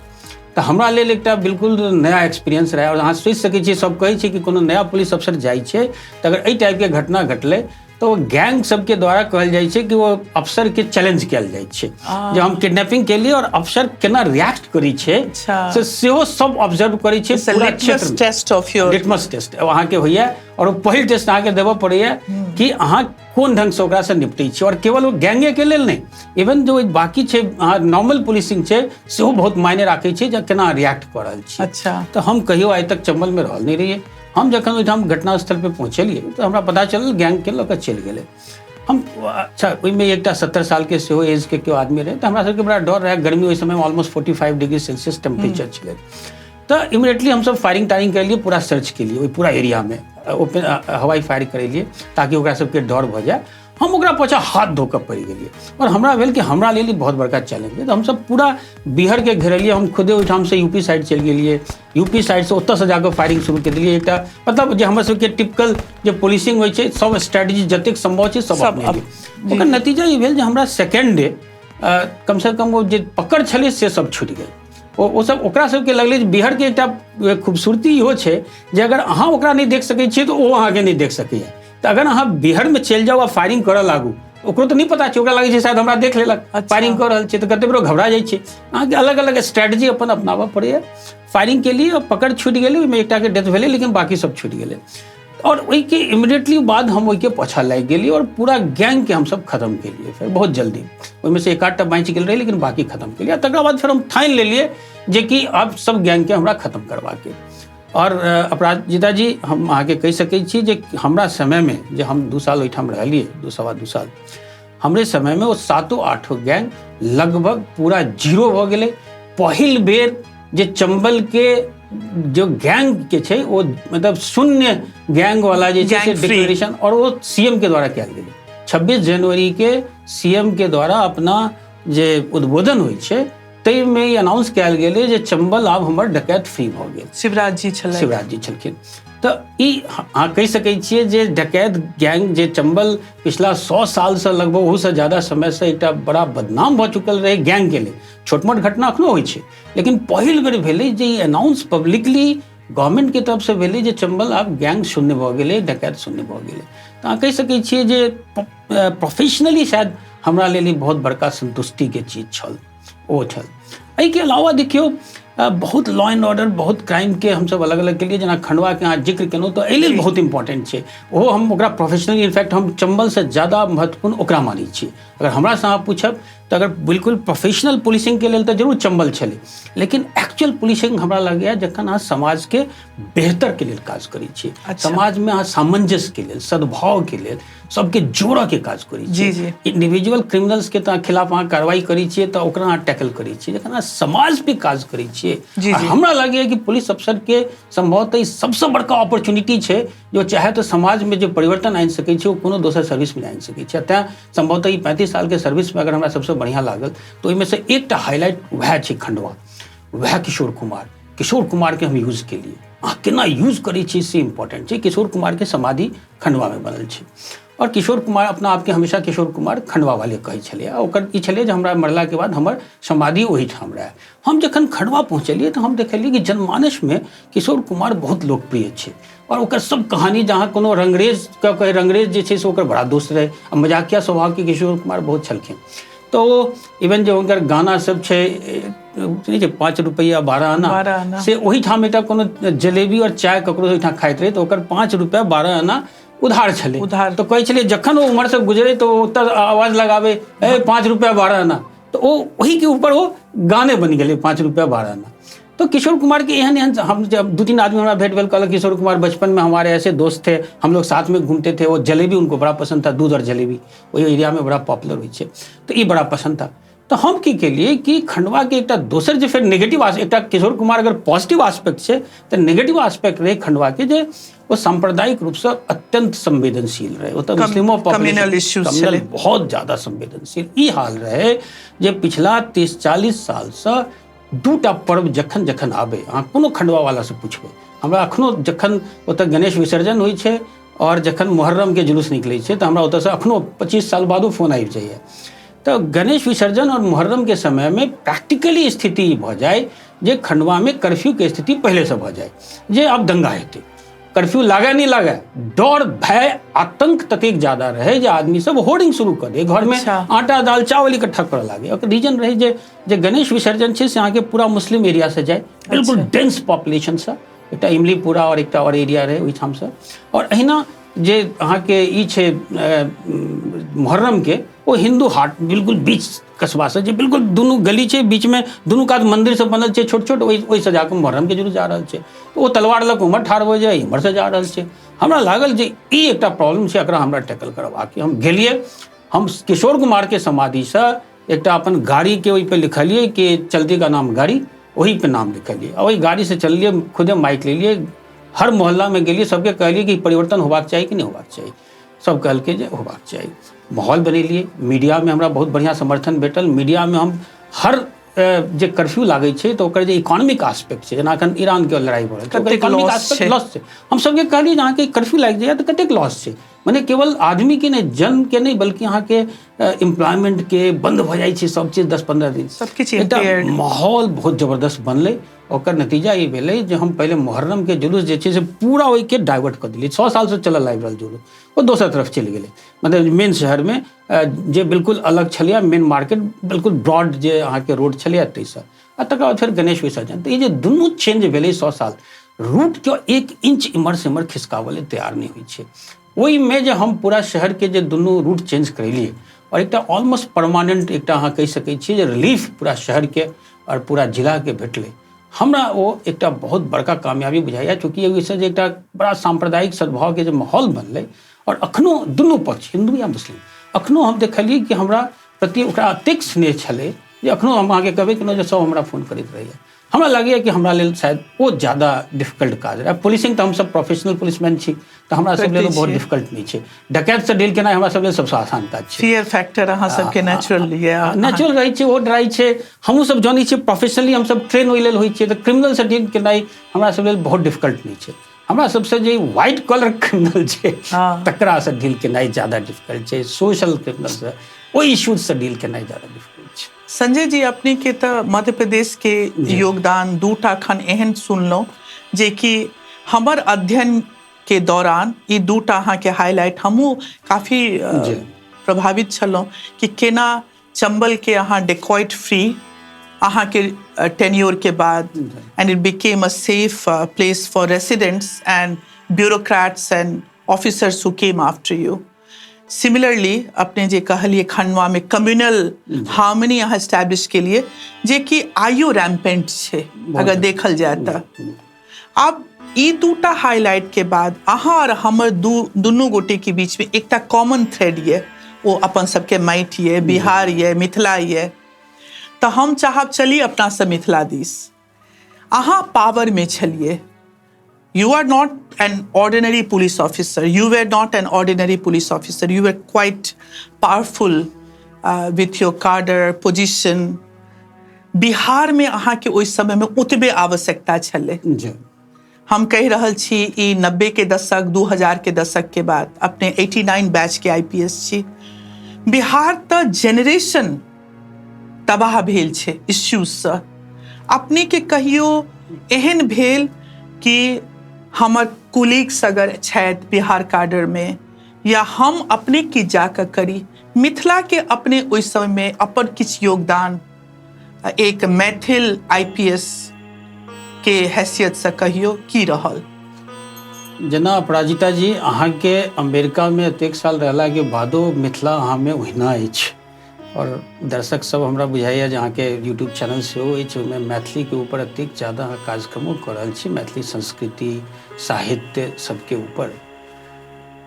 तऽ हमरा लेल एकटा बिल्कुल नया एक्सपीरियंस रहै। और अहाँ सोचि सकै छियै, सब कहै छै कि कोनो नया पुलिस अफसर जाइ छै तऽ अगर एहि टाइपके घटना घटलै तऽ ओ गैंग सबके द्वारा कहल जाइ छै कि ओ अफसरके चैलेंज कयल जाइ छै जे हम किडनैपिंग केलियै आओर अफसर केना रिएक्ट करै छै, से सेहो सब ऑब्जर्व करै छै। पूरा क्षेत्र test of your litmus test अहाँके होइया, आओर ओ पहिल टेस्ट अहाँके देबऽ पड़ैया कि अहाँ कोन ढङ्गसँ ओकरासँ निपटै छी। आओर केवल ओ गैंगेके लेल नहि, इवन जो बाकी छै अहाँ नॉर्मल पुलिसिंग छै सेहो बहुत मायने राखै छै जे केना रिएक्ट कऽ रहल छी। अच्छा। तऽ हम कहियो आइ तक चम्बलमे रहल नहि रहियै। हम जखन ओहिठाम घटनास्थल पे पहुँचलियै तऽ हमरा पता चलल गैंगके लऽ कऽ चलि गेलै। हम अच्छा, ओहिमे एकटा 70 सालके सेहो एजके केओ आदमी रहै, तऽ हमरा सबके बड़ा डर रहै। गर्मी ओहि समयमे ऑलमोस्ट 45 डिग्री सेल्सियस टेम्परेचर छलै। तऽ इमीडिएटली हमसब फायरिंग तायरिंग करेलियै, पूरा सर्च केलियै ओहि पूरा एरियामे, ओपन हवाई फायर करेलियै ताकि ओकरा सबके डर भऽ जाय। हम ओकरा पाछाँ हाथ धो कऽ पड़ि गेलियै आओर हमरा भेल कि हमरा लेल ई बहुत बड़का चैलेंज भेल। तऽ हमसब पूरा बिहारके घेरलियै, हम खुदे ओहिठामसँ यूपी साइड चलि गेलियै, यूपी साइडसँ ओतऽसँ जाकऽ फायरिंग शुरू कऽ देलियै। एकटा मतलब जे हमर सबके टिपिकल जे पुलिसिंग होइ छै, सब स्ट्रेटजी जतेक सम्भव छै सब अपनेलियै। ओकर नतीजा ई भेल जे हमरा सेकेंड डे कमसँ कम ओ जे पकड़ छलै से सब छुटि गेल। ओ सब ओकरा सबके लगलै जे बिहारके एकटा खूबसूरती इहो छै जे अगर अहाँ ओकरा नहि देख सकै छियै तऽ ओ अहाँके नहि देख सकैए। तऽ अगर अहाँ बिहारमे चलि जाउ आ फायरिंग करऽ लागू, ओकरो तऽ नहि पता छै, ओकरा लागै छै शायद हमरा देख लेलक, फायरिंग कऽ रहल छै, तऽ कतेक बेर घबरा जाइ छै। अहाँके अलग अलग स्ट्रेटजी अपन अपनाबऽ पड़ैए। फायरिंग केलियै आओर पकड़ छुटि गेलै, ओहिमे एकटाके डेथ भेलै लेकिन बाकी सब छुटि गेलै। आओर ओहिके इमीडिएटली बाद हम ओहिके पाछा लागि गेलियै आओर पूरा गैंगके हमसब खत्म केलियै फेर बहुत जल्दी। ओहिमे से एक आधटा बाँचि गेल रहै लेकिन बाकी खत्म केलियै। आ तकरा बाद फेर हम ठानि लेलियै जेकि आब सब गैंगके हमरा खत्म करबाके। आओर अपराजिता जी, हम अहाँके कहि सकै छी जे हमरा समयमे जे हम 2 साल ओहिठाम रहलियै, 2.25 साल, हमरे समयमे ओ 7-8 गैंग लगभग पूरा जीरो भऽ गेलै। पहिल बेर जे चंबलके जो गैंग के छै ओ मतलब शून्य गैंग वाला जे छै से डिक्लेरेशन, और ओ सीएम के द्वारा कयल गेलै। 26 जनवरी के सीएम के द्वारा अपना जे उद्बोधन होइ छै ताहिमे ई अनाउंस कयल गेलै जे चंबल आब हमर डकैत फ्री भऽ गेल। शिवराज जी छलखिन। शिवराज जी छलखिन। तऽ ई अहाँ कहि सकै छियै जे डकैत गैंग जे चंबल पिछला 100 सालसँ लगभग ओहूसँ ज्यादा समयसँ एकटा बड़ा बदनाम भऽ चुकल रहै गैंगके लेल। छोट मोट घटना एखनो होइ छै लेकिन पहिल बेर भेलै जे ई अनाउंस पब्लिकली गवर्नमेंटके तरफसँ भेलै जे चंबल आब गैंग शून्य भऽ गेलै, डकैत शून्य भऽ गेलै। तऽ अहाँ कहि सकै छियै जे प्रोफेशनली शायद हमरा लेल ई बहुत बड़का संतुष्टिके चीज छल, ओ छल। एहिके अलावा देखियौ बहुत लॉ एंड ऑर्डर, बहुत क्राइमके हमसब अलग अलग केलियै। जेना खंडवाके अहाँ जिक्र केलहुँ तऽ एहि लेल बहुत इम्पोर्टेंट छै, ओहो हम ओकरा प्रोफेशनली इनफैक्ट हम चंबलसँ ज्यादा महत्वपूर्ण ओकरा मानै छियै। अगर हमरासँ अहाँ पूछब तऽ अगर बिल्कुल प्रोफेशनल पुलिसिंगके लेल तऽ जरूर चंबल छलै, लेकिन एक्चुअल पुलिसिंग हमरा लगैए जखन अहाँ समाजके बेहतरके लेल काज करै छियै, समाजमे अहाँ सामंजस्यके लेल, सद्भावके लेल, सबके जोड़ऽके काज करै छियै। इंडिविजुअल क्रिमिनल्सके तऽ खिलाफ अहाँ कार्रवाई करै छियै तऽ ओकरा अहाँ टैकल करै छियै, जखन अहाँ समाज पे काज करै छियै। हमरा लगैए कि पुलिस अफसरके सम्भवतः ई सबसँ बड़का अपॉर्चुनिटी छै जो चाहे तऽ समाजमे जे परिवर्तन आनि सकै छै ओ कोनो दोसर सर्विसमे नहि आनि सकै छै। तैँ सम्भवतः ई 35 सालके सर्विसमे अगर हमरा सबसँ बढ़िआँ लागल तऽ ओहिमे से एकटा हाईलाइट वएह छै खंडवा, वएह किशोर कुमार। किशोर कुमारके हम यूज केलियै, अहाँ केना यूज करै छियै से इम्पोर्टेंट छै। किशोर कुमारके समाधि खंडवामे बनल छै आओर किशोर कुमार अपना आपके हमेशा किशोर कुमार खंडवा वाले कहै छलै। आ ओकर ई छलै जे हमरा मरलाके बाद हमर समाधि ओहिठाम रहए। हम जखन खंडवा पहुँचलियै तऽ हम देखलियै कि जनमानसमे किशोर कुमार बहुत लोकप्रिय छै आओर ओकर सब कहानी जहाँ कोनो रंगरेज कहै, रंगरेज जे छै से ओकर बड़ा दोस्त रहै आ मजाकिया स्वभावके किशोर कुमार बहुत छलखिन। तऽ ओ इवन जे हुनकर गाना सब छै नहि छै 5 रुपैआ 12 आना, से ओहिठाम एकटा कोनो जलेबी आओर चाय ककरो ओहिठाम खाइत रहै तऽ ओकर 5 रुपैआ 12 आना उधार छलै। उधार तऽ कहै छलै जखन ओ उम्हरसँ गुजरे तऽ ओतऽ आवाज लगाबै, ए 5 रुपैआ 12 आना, तऽ ओ ओहीके ऊपर ओ गाने बनि गेलै 5 रुपैआ 12 आना। तो किशोर कुमार के एहन एहन हम जब 2-3 आदमी हमरा भेंट भेल, कहलक किशोर कुमार बचपन में हमारे ऐसे दोस्त थे, हम लोग साथ में घूमते थे, वो जलेबी उनको बड़ा पसंद था, दूध और जलेबी ओहि एरिया में बड़ा पॉपुलर होइ छै, तऽ ई बड़ा पसंद था। तऽ हम की केलियै कि खंडवा के एकटा दोसर जे फेर नेगेटिव एकटा किशोर कुमार अगर पॉजिटिव आस्पेक्ट छै तऽ नेगेटिव आस्पेक्ट रहै खंडवा के जे ओ सांप्रदायिक रूपसँ अत्यंत संवेदनशील रहै। ओतऽ मुस्लिमो पॉपुलेशन बहुत ज्यादा संवेदनशील। ई हाल रहै जे पिछला 30-40 सालसँ 2टा पर्व जखन जखन आबै, अहाँ कोनो खंडवावालासँ पुछबै, हमरा एखनो जखन ओतऽ गणेश विसर्जन होइ छै आओर जखन मुहर्रमके जुलूस निकलै छै तऽ हमरा ओतऽसँ एखनो 25 साल बादो फोन आबि जाइए। तऽ गणेश विसर्जन आओर मुहर्रमके समयमे प्रैक्टिकली स्थिति ई भऽ जाय जे खंडवामे कर्फ्यूके स्थिति पहिलेसँ भऽ जाय जे आब दंगा हेतै। कर्फ्यू लागै नहि लागै, डर भय आतंक ततेक ज्यादा रहै जे आदमी सब होर्डिंग शुरू कऽ दे, घरमे आटा दाल चावल इकट्ठा करऽ लागे। ओकर रीजन रहै जे जे गणेश विसर्जन छै से अहाँके पूरा मुस्लिम एरियासँ जाय, बिल्कुल डेंस पॉपुलेशनसँ, एकटा इमलीपुरा आओर एकटा आओर एरिया रहै ओहिठामसँ। आओर अहिना जे अहाँके ई छै मुहर्रमके, ओ हिन्दू हाट बिल्कुल बीच कस्बासँ, जे बिल्कुल दुनू गली छै बीचमे, दुनू कात मन्दिर सब बनल छै छोट छोट, ओहिसँ जाकऽ मुहर्रमके जुलूस जा रहल छै। ओ तलवार लऽ कऽ उम्हर ठाढ़ भऽ जाय, इम्हरसँ जा रहल छै। हमरा लागल जे ई एकटा प्रॉब्लम छै, एकरा हमरा टैकल करबाक। हम गेलियै, हम किशोर कुमारके समाधिसँ एकटा अपन गाड़ीके ओहिपर लिखलियै कि चलती का नाम गाड़ी, ओहिपर नाम लिखलियै आ ओहि गाड़ीसँ चललियै, खुदे माइक लेलियै, हर मोहल्लामे गेलियै, सबके कहलियै कि परिवर्तन होबाक चाही कि नहि होबाक चाही। सब कहलकै जे होबाक चाही। माहौल बनेलियै, मीडियामे हमरा बहुत बढ़िआँ समर्थन भेटल। मीडियामे हम हर जे कर्फ्यू लागै छै तऽ ओकर जे इकोनॉमिक आस्पेक्ट छै, जेना एखन ईरानके लड़ाइ भऽ रहल छै, ओकर इकोनॉमिक आस्पेक्ट लॉस छै। हम सबके कहलियै जे अहाँके कर्फ्यू लागि जाइए तऽ कतेक लॉस छै, मने केवल आदमीके नहि, जनके नहि, बल्कि अहाँके एम्प्लॉयमेंटके बंद भऽ जाइ छै सब चीज 10-15 दिन, सब किछु। एकटा माहौल बहुत जबरदस्त बनलै। ओकर नतीजा ई भेलै जे हम पहिले मुहर्रमके जुलूस जे छै से पूरा ओहिके डाइवर्ट कऽ देलियै। 100 सालसँ चलल आबि रहल जुलूस ओ दोसर तरफ चलि गेलै, मतलब मेन शहरमे जे बिल्कुल अलग छलैए, मेन मार्केट बिल्कुल ब्रॉड जे अहाँके रोड छलैए ताहिसँ। आ तकर बाद फेर गणेश विसर्जन। तऽ ई जे दुनू चेंज भेलै 100 साल, रूटके 1 इंच इम्हर से इम्हर खिसकाबऽ लेल तैयार नहि होइ छै। ओहिमे जे हम पूरा शहरके जे दुनू रूट चेंज करेलियै और एकटा ऑलमोस्ट परमानेंट एकटा अहाँ कहि सकै छियै जे रिलीफ पूरा शहरके और पूरा जिलाके भेटलै, हमरा ओ एकटा बहुत बड़का कामयाबी बुझाइए। चूँकि ओहिसँ जे एकटा बड़ा साम्प्रदायिक सद्भावके जे माहौल बनलै, और अखनो दुनू पक्ष हिन्दू या मुस्लिम, अखनो हम देखलियै कि हमरा प्रति ओकरा एतेक स्नेह छलै जे अखनो हम अहाँके कहबै केलहुँ जे सब हमरा फोन करैत रहैए। हमरा लगैए कि हमरा लेल शायद ओ ज्यादा डिफिकल्ट काज रहै। पुलिसिंग तऽ हमसब प्रोफेशनल पुलिसमैन छी, तऽ हमरा सब लेल बहुत डिफिकल्ट नहि छै। डकैतसँ डील केनाइ हमरा सब लेल सबसँ आसान काज छै। फियर फैक्टर अहाँ सबके नेचुरल यऽ, नेचुरल रहै छै, ओ डराइ छै, हमहूँ सब जनै छियै प्रोफेशनली, हमसब ट्रेन ओहि लेल होइ छियै, तऽ क्रिमिनलसँ डील केनाइ हमरा सब लेल बहुत डिफिकल्ट नहि छै। हमरा सबसँ जे व्हाइट कॉलर क्रिमिनल छै तकरासँ डील केनाइ ज्यादा डिफिकल्ट छै, सोशल क्रिमिनलसँ ओहि इश्यूजसँ डील केनाइ ज्यादा डिफिकल्ट छै। संजय जी, अपने के तऽ मध्य प्रदेश के योगदान दूटा खन एहन सुनलहुँ जे कि हमर अध्ययन के दौरान ई दूटा अहाँके हाईलाइट, हमहूँ काफी प्रभावित छलहुँ कि केना चंबल के अहाँ डेकॉइट फ्री अहाँके टेन्योर के बाद, and it became a safe place for residents and bureaucrats and officers who came after you. Similarly अपने जे कहलिए खंडवा में कम्युनल हार्मनी अहाँ एस्टैब्लिश के लिए, जे कि आइयो रैम्पेंट छै अगर देखल जाय तऽ। आब ई दूटा हाईलाइट के बाद अहाँ और हमर दुनू गोटे के बीच में एकटा कॉमन थ्रेड ये, ओ अपन सबके माटि ये, बिहार ये, मिथिला ये। तऽ हम चाहब चली अपना सब मिथिला दिस। अहाँ पावर में छलिए, you are not an ordinary police officer, you were not an ordinary police officer, you were quite powerful with your cadre position. Bihar में अहाँके ओहि समय में ओतबे आवश्यकता छलै। हम कहि रहल छी ई 90 के दशक, 2000 के दशक के बाद, अपने 89 बैच के IPS छी। बिहार तऽ जेनरेशन तबाह भेल छै इश्यूजसँ। अपने के कहियो एहन भेल कि हमर कुलीग्स अगर छथि बिहार काडरमे, या हम अपने की जाकऽ करी मिथिला के अपने ओहि समयमे अपन किछु योगदान एक मैथिल IPS के हैसियतसँ कहियो की रहल? जेना अपराजिता जी, अहाँके अमेरिकामे एतेक साल रहलाके बादो मिथिला अहाँमे ओहिना अछि, और दर्शक सब हमरा बुझाइए जे अहाँके यूट्यूब चैनल सेहो अछि, ओहिमे मैथिलीके ऊपर एतेक ज्यादा अहाँ कार्यक्रमो कऽ रहल छी, मैथिली संस्कृति साहित्य सबके ऊपर।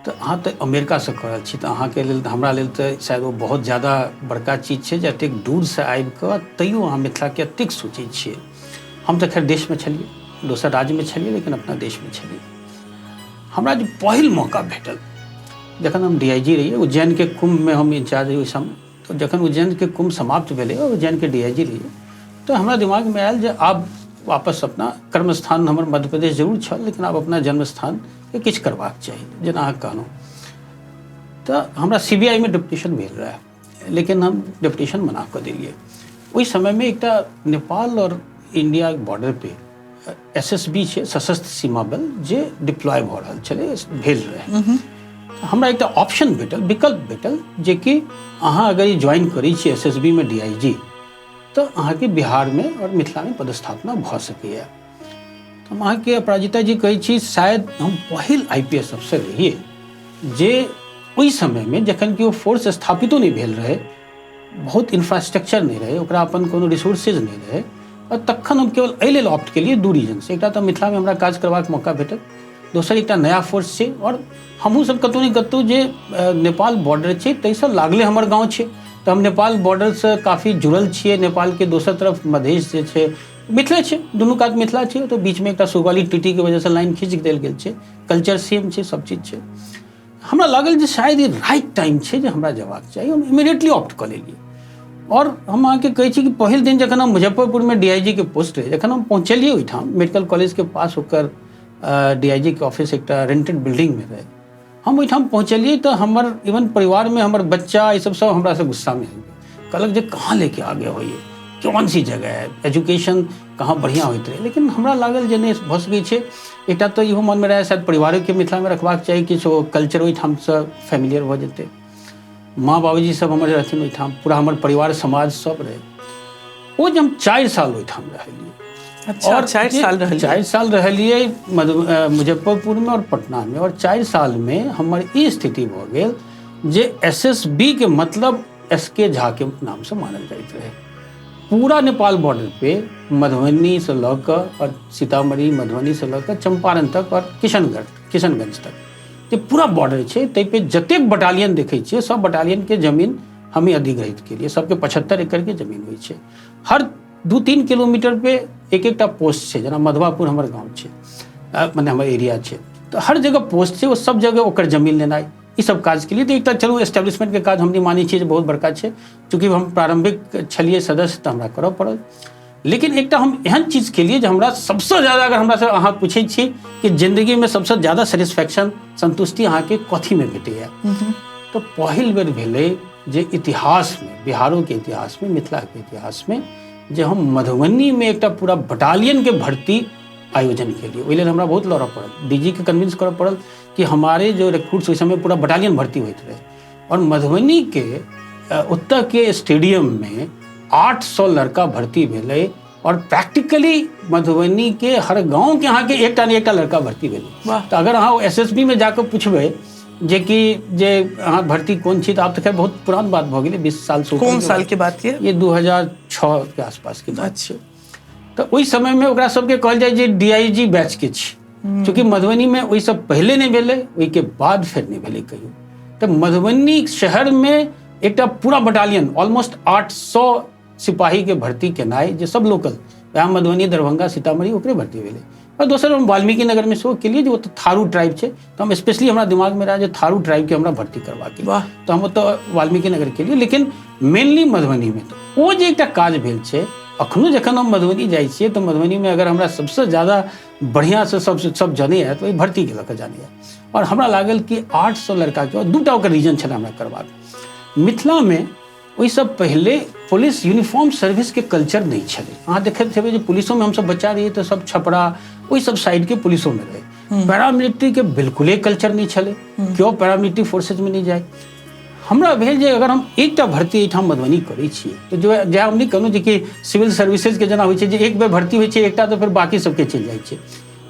तऽ अहाँ तऽ अमेरिकासँ कऽ रहल छी, तऽ अहाँके लेल, हमरा लेल तऽ शायद ओ बहुत ज्यादा बड़का चीज छै जे एतेक दूरसँ आबिकऽ तैयो अहाँ मिथिलाके एतेक सोचै छियै। हम तऽ खैर देशमे छलियै, दोसर राज्यमे छलियै, लेकिन अपना देशमे छलियै। हमरा जे पहिल मौका भेटल जखन हम DIG रहियै, उज्जैनके कुम्भमे हम इंचार्ज रहियै ओहि समय। तऽ जखन उज्जैनके कुम्भ समाप्त भेलै, उज्जैनके DIG रहियै, तऽ हमरा दिमागमे आयल जे आब वापस अपना कर्मस्थान, हमर मध्य प्रदेश जरूर छल, लेकिन आब अपना जन्मस्थानके किछु करबाक चाही, जेना अहाँ कहलहुँ। तऽ हमरा CBI मे डिप्यूटेशन भेल रहै, लेकिन हम डिप्यूटेशन मना कऽ देलियै। ओहि समयमे एकटा नेपाल और इंडिया बॉर्डर पे एसएसबी छै, सशस्त्र सीमा बल, जे डिप्लॉय भऽ रहल छलै, भेल रहै। हमरा एकटा ऑप्शन भेटल, विकल्प भेटल, जेकि अहाँ अगर ई ज्वाइन करै छी एसएसबी में डीआईजी, तऽ अहाँके बिहारमे आओर मिथिलामे पदस्थापना भऽ सकैए। हम अहाँके अपराजिता जी कहै छी, शायद हम पहिल आईपीएस अफसर रहियै जे ओहि समयमे जखन कि ओ फोर्स स्थापितो नहि भेल रहै, बहुत इंफ्रास्ट्रक्चर नहि रहै, ओकरा अपन कोनो रिसोर्सेज नहि रहै, आओर तखन हम केवल एहि लेल ऑप्ट केलियै दू रीजनसँ। एकटा तऽ मिथिलामे हमरा काज करबाक मौका भेटल, दोसर एकटा नया फोर्स छै, आओर हमहूँ सब कतहु ने कतहु जे नेपाल बॉर्डर छै ताहिसँ लागले हमर गाँव छै, तऽ हम नेपाल बॉर्डरसँ काफी जुड़ल छियै। नेपालके दोसर तरफ मधेश जे छै, मिथिले छै, दुनू कात मिथिला छै, तऽ बीचमे एकटा सुगौली ट्रीटीके वजहसँ लाइन खींच देल गेल छै, कल्चर सेम छै, सब चीज छै। हमरा लागल जे शायद ई राइट टाइम छै जे हमरा जेबाक चाही। हम इमीडिएटली ऑप्ट कऽ लेलियै। आओर हम अहाँके कहै छी कि पहिल दिन जखन हम मुजफ्फरपुरमे डीआईजी के पोस्ट रहै, जखन हम पहुँचलियै ओहिठाम, मेडिकल कॉलेजके पास ओकर डीआईजी के ऑफिस एकटा रेंटेड बिल्डिंगमे रहै, हम ओहिठाम पहुँचलियै तऽ हमर इवन परिवारमे हमर बच्चा ई सब सब हमरासँ गुस्सामे आबि गेल, कहलक जे कहाँ लेके आ गए हो, ये कौन सी जगह है, एजुकेशन कहाँ बढ़िआँ होइत रहै। लेकिन हमरा लागल जे नहि भऽ सकै छै। एकटा तऽ इहो मनमे रहै शायद परिवारोके मिथिलामे रखबाक चाही, किछु कल्चर ओहिठामसँ फैमिलियर भऽ जेतै। माँ बाबूजी सब हमर रहथिन ओहिठाम, पूरा हमर परिवार समाज सब रहै। ओ जे हम 4 साल ओहिठाम रहलियै। अच्छा, और 4 साल रहलियै। 4 साल रहलियै मुजफ्फरपुरमे और पटनामे। और 4 सालमे हमर ई स्थिति भऽ गेल जे एसएसबी के मतलब एस के झा के नामसँ मानल जाइत रहै। पूरा नेपाल बॉर्डर पे मधुबनीसँ लऽ कऽ और सीतामढ़ी, मधुबनीसँ लऽ कऽ चंपारण तक और किशनगंज तक जे पूरा बॉर्डर छै, ताहि पे जतेक बटालियन देखै छियै, सब बटालियनके जमीन हमी अधिग्रहित केलियै। सबके 75 एकड़के जमीन होइ छै। हर 2-3 किलोमीटर पे एक एकटा पोस्ट छै, जेना मधवापुर हमर गाँव छै, मने हमर एरिया छै, तऽ हर जगह पोस्ट छै, ओ सब जगह ओकर जमीन लेनाइ, ई सब काज के लिए। तऽ एकटा चलू एस्टेब्लिशमेंट के काज हम नहि मानै छियै जे बहुत बड़का छै, चूँकि हम प्रारंभिक छलियै सदस्य तऽ हमरा करऽ पड़ल। लेकिन एकटा हम एहन चीज केलियै जे हमरा सबसँ ज्यादा, अगर हमरासँ अहाँ पूछै छी कि जिन्दगीमे सबसँ ज्यादा सेटिस्फैक्शन, संतुष्टि अहाँके कथीमे भेटैए, तऽ पहिल बेर भेलै जे इतिहासमे, बिहारोके इतिहासमे, मिथिलाके इतिहासमे, जे हम मधुबनीमे एकटा पूरा बटालियनके भर्ती आयोजन केलियै। ओहि लेल हमरा बहुत लड़ऽ पड़ल, डीजी के कन्विंस करऽ पड़ल कि हमारे जो रिक्रूट्स, ओहि समय पूरा बटालियन भर्ती होइत रहै। और मधुबनी के ओतऽ के स्टेडियममे 800 लड़का भर्ती भेलै, और प्रैक्टिकली मधुबनी के हर गाँव के अहाँके एकटा ने एकटा लड़का भर्ती भेलै। तऽ अगर अहाँ एसएसबी में जाकऽ पुछबै जे कि जे अहाँ भर्ती कोन छी, तऽ आब तऽ खैर बहुत पुरान बात भऽ गेलै, 20 साल से कोन साल के बात ये? ये 2006 के आसपास के बात छै। तऽ ओहि समयमे ओकरा सबके कहल जाइ जे डीआईजी बैच के छी, चूँकि मधुबनीमे ओहिसँ पहिले नहि भेलै, ओहिके बाद फेर नहि भेलै कहियो। तऽ मधुबनी शहरमे एकटा पूरा बटालियन ऑलमोस्ट 800 सिपाहीके भर्ती केनाइ, जे सब लोकल, वएह मधुबनी, दरभंगा, सीतामढ़ी, ओकरे भर्ती भेलै। आओर दोसर हम वाल्मीकि नगरमे सेहो केलियै, जे ओतऽ थारू ट्राइब छै, तऽ हम स्पेशली हमरा दिमागमे रहै जे थारू ट्राइबके हमरा भर्ती करबाक, तऽ हम ओतऽ वाल्मीकि नगर केलियै, लेकिन मेनली मधुबनीमे। तऽ ओ जे एकटा काज भेल छै, अखनो जखन हम मधुबनी जाइ छियै तऽ मधुबनीमे अगर हमरा सबसँ ज्यादा बढ़िआँसँ सब जनैए तऽ ओहि भर्तीके लऽ कऽ जानैए। आओर हमरा लागल कि 800 लड़काके, आओर दूटा ओकर रीजन छलै हमरा करबाक। मिथिलामे ओहिसँ पहिले पुलिस यूनिफॉर्म सर्विसके कल्चर नहि छलै। अहाँ देखैत हेबै जे पुलिसोमे हमसब बच्चा रहियै तऽ सब छपरा ओहि सब साइडके पुलिसोमे रहै। पैरामिलिट्रीके बिल्कुले कल्चर नहि छलै, केओ पैरामिलिट्री फोर्सेजमे नहि जाइ। हमरा भेल जे अगर हम एकटा भर्ती एहिठाम मधुबनी करै छियै तऽ जो जे हम नहि कहलहुँ जे कि सिविल सर्विसेजके जेना होइ छै जे एक बेर भर्ती होइ छै एकटा तऽ फेर बाँकी सबके चलि जाइ छै,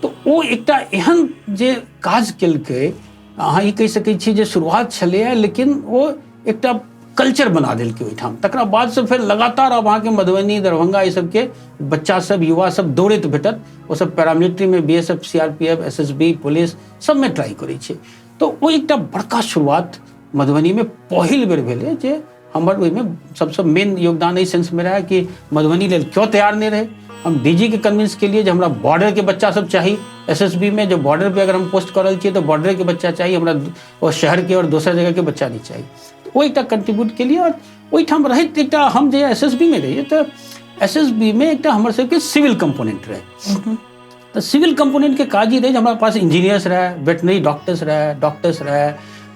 तऽ ओ एकटा एहन जे काज केलकै, अहाँ ई कहि सकै छी जे शुरुआत छलैए, लेकिन ओ एकटा कल्चर बना देलकै ओहिठाम। तकरा बादसँ फेर लगातार आब अहाँके मधुबनी, दरभंगा ई सबके बच्चा सब, युवा सब दौड़ैत भेटत। ओ सब पैरामिलिट्रीमे बीएसएफ, सीआरपीएफ, एसएसबी, पुलिस सबमे ट्राई करै छै। तऽ ओ एकटा बड़का शुरुआत मधुबनीमे पहिल बेर भेलै, जे हमर ओहिमे सबसँ मेन योगदान एहि सेंसमे रहै कि मधुबनी लेल क्यों तैयार नहि रहै। हम डीजी के कन्विंस केलियै जे हमरा बॉर्डरके बच्चा सब चाही एसएसबी में, जो बॉर्डर पे अगर हम पोस्ट कर रहल छियै तऽ बॉर्डरके बच्चा चाही हमरा, ओ शहरके आओर दोसर जगहके बच्चा नहि चाही। तऽ ओ एकटा कंट्रीब्यूट केलियै। आओर ओहिठाम रहैत एकटा हम जे एसएसबी मे रहियै तऽ एसएसबी मे एकटा हमर सबके सिविल कंपोनेंट रहै। तऽ सिविल कंपोनेंटके काज ई रहै जे हमरा पास इंजीनियर्स रहै, वेटनरी डॉक्टर्स रहै, डॉक्टर्स रहै,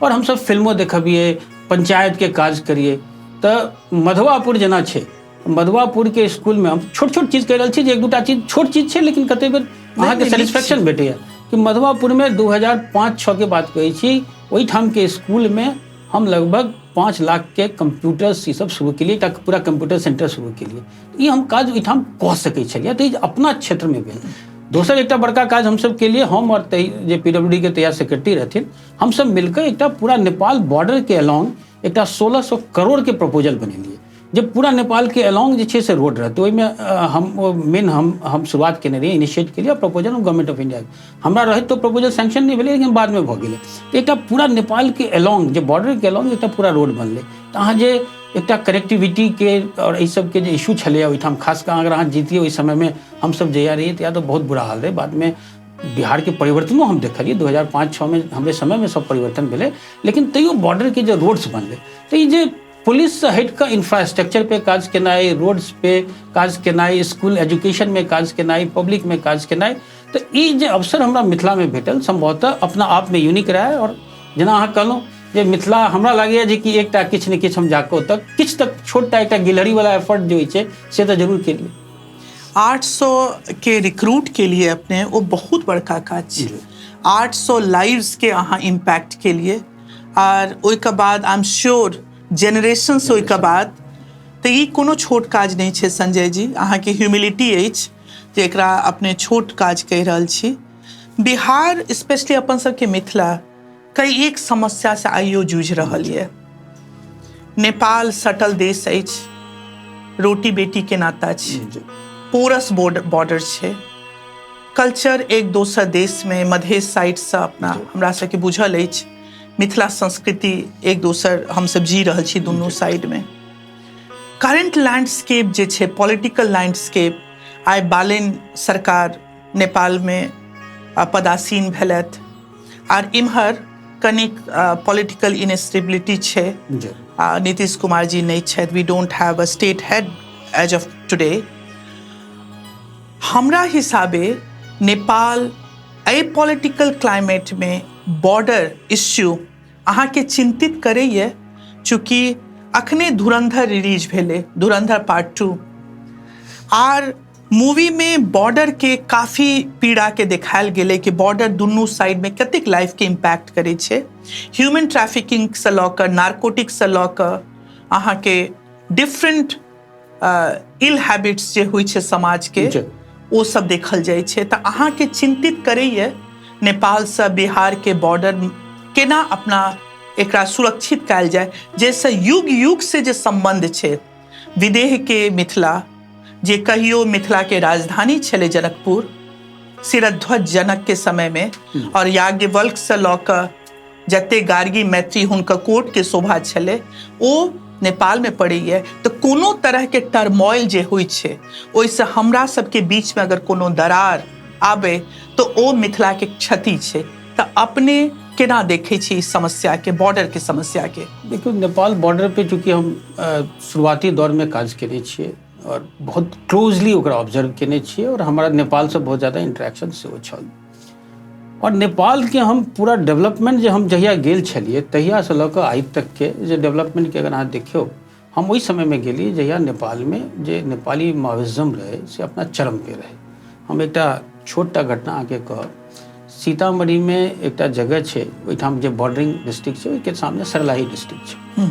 आओर हमसब फिल्मो देखबियै, पंचायतके काज करियै। तऽ मधवापुर जेना छै, मधुआपुरके स्कूलमे हम छोट छोट चीज कहि रहल छी जे एक दूटा चीज छोट चीज छै, लेकिन कते बेर अहाँके सेटिस्फैक्शन भेटैया कि मधुआपुरमे 2005-6 के बात कहै छी, ओहिठामके स्कूलमे हम लगभग 5 लाख के कंप्यूटर्स ई सब शुरू केलियै, एकटा पूरा कंप्यूटर सेंटर शुरू केलियै। ई हम काज ओहिठाम कऽ सकै छलियै, तऽ ई अपना क्षेत्रमे भेल। दोसर एकटा बड़का काज हमसब केलियै, हम आओर जे PWD के तैयार सेक्रेटरी रहथिन, हमसब मिलकऽ एकटा पूरा नेपाल बॉर्डरके अलोंग एकटा 1600 करोड़ के प्रपोजल बनेलियै, जे पूरा नेपालके अलोंग जे छै से रोड रहतै। ओहिमे हम मेन हम शुरुआत केने रहियै, इनिशिएट केलियै प्रपोजल हम गवर्नमेंट ऑफ इंडिया। हमरा रहैत तऽ प्रपोजल सैंक्शन नहि भेलै, लेकिन बादमे भऽ गेलै। एकटा पूरा नेपालके अलोंग जे बॉर्डरके अलोंग एकटा पूरा रोड बनलै। तऽ अहाँ जे एकटा कनेक्टिविटीके आओर एहि सबके जे इशू छलैए ओहिठाम, खास कऽ अगर अहाँ जीतियै ओहि समयमे, हमसब जहिया रहियै तहिया तऽ बहुत बुरा हाल रहै। बादमे बिहारके परिवर्तनो हम देखलियै 2005-6 में हमरे समयमे सब परिवर्तन भेलै, लेकिन तैयो बॉर्डरके जे रोड्स बनलै, तऽ ई जे पुलिससँ हटि कऽ इंफ्रास्ट्रक्चर पे काज केनाइ, रोड्स पे काज केनाइ, स्कूल एजुकेशनमे काज केनाइ, पब्लिकमे काज केनाइ, तऽ ई जे अवसर हमरा मिथिलामे भेटल सम्भवतः अपना आपमे यूनिक रहै। आओर जेना अहाँ कहलहुँ जे मिथिला हमरा लागैए जे कि एकटा किछु ने किछु हम जाकऽ ओतऽ किछु तक छोटटा एकटा गिलहरीवला एफर्ट जे होइ छै से तऽ जरूर केलियै। 800 के रिक्रूट के लिए अपने वो बहुत बड़का काज छै। 800 लाइव्स के अहाँ इम्पैक्ट के लिए, और ओहिके बाद I am sure generations ओहिके बाद, तऽ ई कोनो छोट काज नहि छै संजय जी। अहाँके ह्यूमिलिटी अछि जे एकरा अपने छोट काज कहि रहल छी। बिहार स्पेशली अपन सबके मिथिला कई एक समस्या से आइयो जूझि रहल यऽ। नेपाल सटल देश अछि, रोटी बेटी के नाता छै, पोरस बॉर्डर छै, कल्चर एक दोसर देशमे मधेश साइडसँ अपना हमरा सबके बुझल अछि, मिथिला संस्कृति एक दोसर हमसब जी रहल छी दुनू साइडमे। करेंट लैंडस्केप जे छै, पॉलिटिकल लैंडस्केप, आइ बालेन सरकार नेपालमे पदासीन भेलथि, आर इम्हर कनिक पॉलिटिकल इनस्टेबिलिटी छै, नीतीश कुमार जी नहि छथि, we don't have a state head as of today. हमरा हिसाबे नेपाल एहि पॉलिटिकल क्लाइमेटमे बॉर्डर इश्यू अहाँके चिन्तित करैए, चूँकि अखने धुरंधर रिलीज भेलै, धुरंधर पार्ट 2, आर मूवी में बॉर्डर के काफ़ी पीड़ा के देखायल गेलै कि बॉर्डर दुनू साइड में कतेक लाइफ के इम्पैक्ट करै छै। ह्यूमन ट्रैफिकिंग से लऽ कऽ नार्कोटिक्स से लऽ कऽ अहाँके डिफरेंट इल हैबिट्स जे होइ छै समाज के, ओ सब देखल जाइ छै। तऽ अहाँके चिन्तित करैए नेपालसँ बिहार के बॉर्डर केना अपना एकरा सुरक्षित कयल जाय, जाहिसँ युग युग से जे सम्बन्ध छै विदेह के मिथिला, जे कहियो मिथिला के राजधानी छलै जनकपुर, शिरध्वज जनक के समय में, और याज्ञवल्क से लऽ कऽ जते गार्गी मैत्री हुनकर कोर्ट के शोभा छलै ओ नेपाल में पड़ैए। तऽ कोनो तरह के टर्मोइल जे होइ छै ओहिसँ हमरा सबके बीच में अगर कोनो दरार आबे तऽ ओ मिथिला के क्षति छै। तऽ अपने केना देखै छी इस समस्या के, बॉर्डर के समस्या के? देखियौ, नेपाल बॉर्डर पे चूँकि हम शुरुआती दौरमे काज केने छियै और बहुत क्लोजली ओकरा ऑब्जर्व केने छियै, और हमरा नेपालसँ बहुत ज़्यादा इंटरेक्शन सेहो छल, और नेपालके हम पूरा डेवलपमेंट जे हम जहिया गेल छलियै तहियासँ लऽ कऽ आइ तकके जे डेवलपमेंटके अगर अहाँ देखियौ, हम ओहि समयमे गेलियै जहिया नेपालमे जे नेपाली माओइज्म रहै से अपना चरम पे रहै। हम एकटा छोटटा घटना अहाँके कहब, सीतामढ़ीमे एकटा जगह छै ओहिठाम जे बॉर्डरिंग डिस्ट्रिक्ट छै ओहिके सामने सरलाही डिस्ट्रिक्ट छै।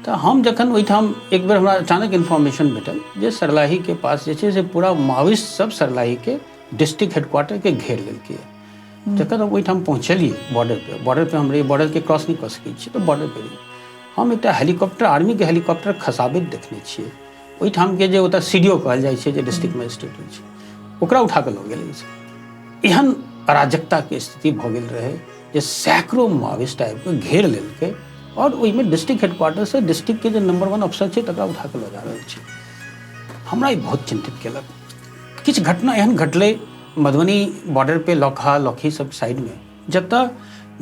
तऽ हम जखन ओहिठाम एक बेर हमरा अचानक इन्फॉर्मेशन भेटल जे सरलाहीके पास जे छै से पूरा माओइस्ट सब सरलाहीके डिस्ट्रिक्ट हेडक्वार्टरके घेर लेलकै। जखन हम ओहिठाम पहुँचलियै बॉर्डर पे हम रहियै, बॉर्डरके क्रॉस नहि कऽ सकै छियै तऽ बॉर्डर पे रहियै। हम एकटा हेलीकॉप्टर, आर्मीके हेलीकॉप्टर खसाबैत देखने छियै। ओहिठामके जे ओतऽ CDO कहल जाइ छै जे डिस्ट्रिक्ट मजिस्ट्रेट होइ छै, ओकरा उठा कऽ लऽ गेलै। एहन अराजकताके स्थिति भऽ गेल रहै जे सैकड़ों माओइस्ट आबिकऽ घेर लेलकै और ओहिमे डिस्ट्रिक्ट हेडक्वार्टरसँ डिस्ट्रिक्टके जे नंबर 1 अफसर छै तकरा उठा कऽ लऽ जा रहल छै। हमरा ई बहुत चिन्तित केलक। किछु घटना एहन घटलै मधुबनी बॉर्डर पे, लौकहा लौकही सब साइडमे, जतऽ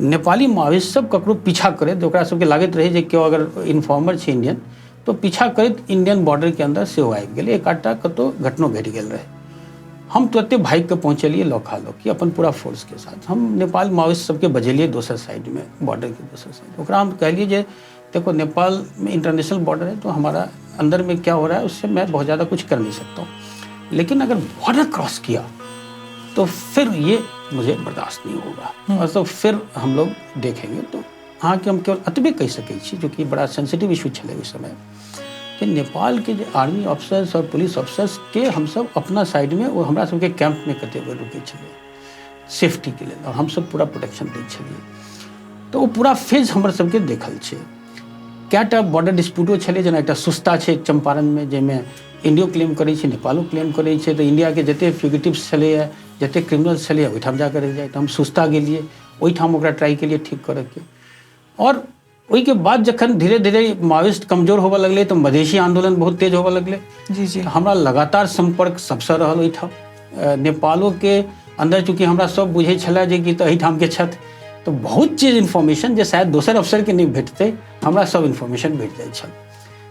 नेपाली माओइस्ट सब ककरो पीछा करैत, ओकरा सबके लागैत रहै जे केओ अगर इन्फॉर्मर छै इंडियन तो पीछा करैत इंडियन बॉर्डरके अन्दर सेहो आबि गेलै। एक आधटा कतहु घटनो घटि गेल रहै। हम तुरते भागि कऽ पहुँचलियै लौकहा लौकी अपन पूरा फोर्सके साथ। हम नेपाल माओइस्ट सबके बजेलियै दोसर साइडमे, बॉर्डरके दोसर साइड। ओकरा हम कहलियै जे देखो नेपाल में इंटरनेशनल बॉर्डर है तो हमारा अंदर में क्या हो रहा है उससे मैं बहुत ज़्यादा कुछ कर नहीं सकता हूँ, लेकिन अगर बॉर्डर क्रॉस किया तो फिर ये मुझे बर्दाश्त नहीं होगा और तो फिर हम लोग देखेंगे। तो अहाँके हम केवल एतबे कहि सकै छी, जो कि बड़ा सेंसिटिव इशू छलै ओहि समय, कि नेपाल के जे आर्मी ऑफिसर्स और पुलिस ऑफिसर्स के हमसब अपना साइडमे ओ हमरा सबके कैंपमे कतेक बेर रुकै छलै सेफ्टीके लेल, और हमसब पूरा प्रोटेक्शन दै छलियै। तऽ ओ पूरा फेज हमर सबके देखल छै। कएटा बॉर्डर डिस्प्यूटो छलै, जेना एकटा सुस्ता छै चम्पारणमे, जाहिमे इंडियो क्लेम करै छै नेपालो क्लेम करै छै, तऽ इंडियाके जतेक फ्यूगिटिव्स छलैए जतेक क्रिमिनल्स छलैए ओहिठाम जाकऽ रहि जाइ। तऽ हम सुस्ता गेलियै, ओहिठाम ओकरा ट्राइ केलियै ठीक करऽके। और ओहिके बाद जखन धीरे धीरे माओइस्ट कमजोर होबऽ लगलै तऽ मधेशी आंदोलन बहुत तेज होबऽ लगलै। जी जी। तऽ हमरा लगातार सम्पर्क सबसँ रहल ओहिठाम। नेपालोके अंदर चूँकि हमरा सब बुझै छलै जे कि तऽ एहिठामके छथि, तऽ बहुत चीज इन्फॉर्मेशन जे शायद दोसर अफसरके नहि भेटतै, हमरा सब इन्फॉर्मेशन भेट जाइ छल।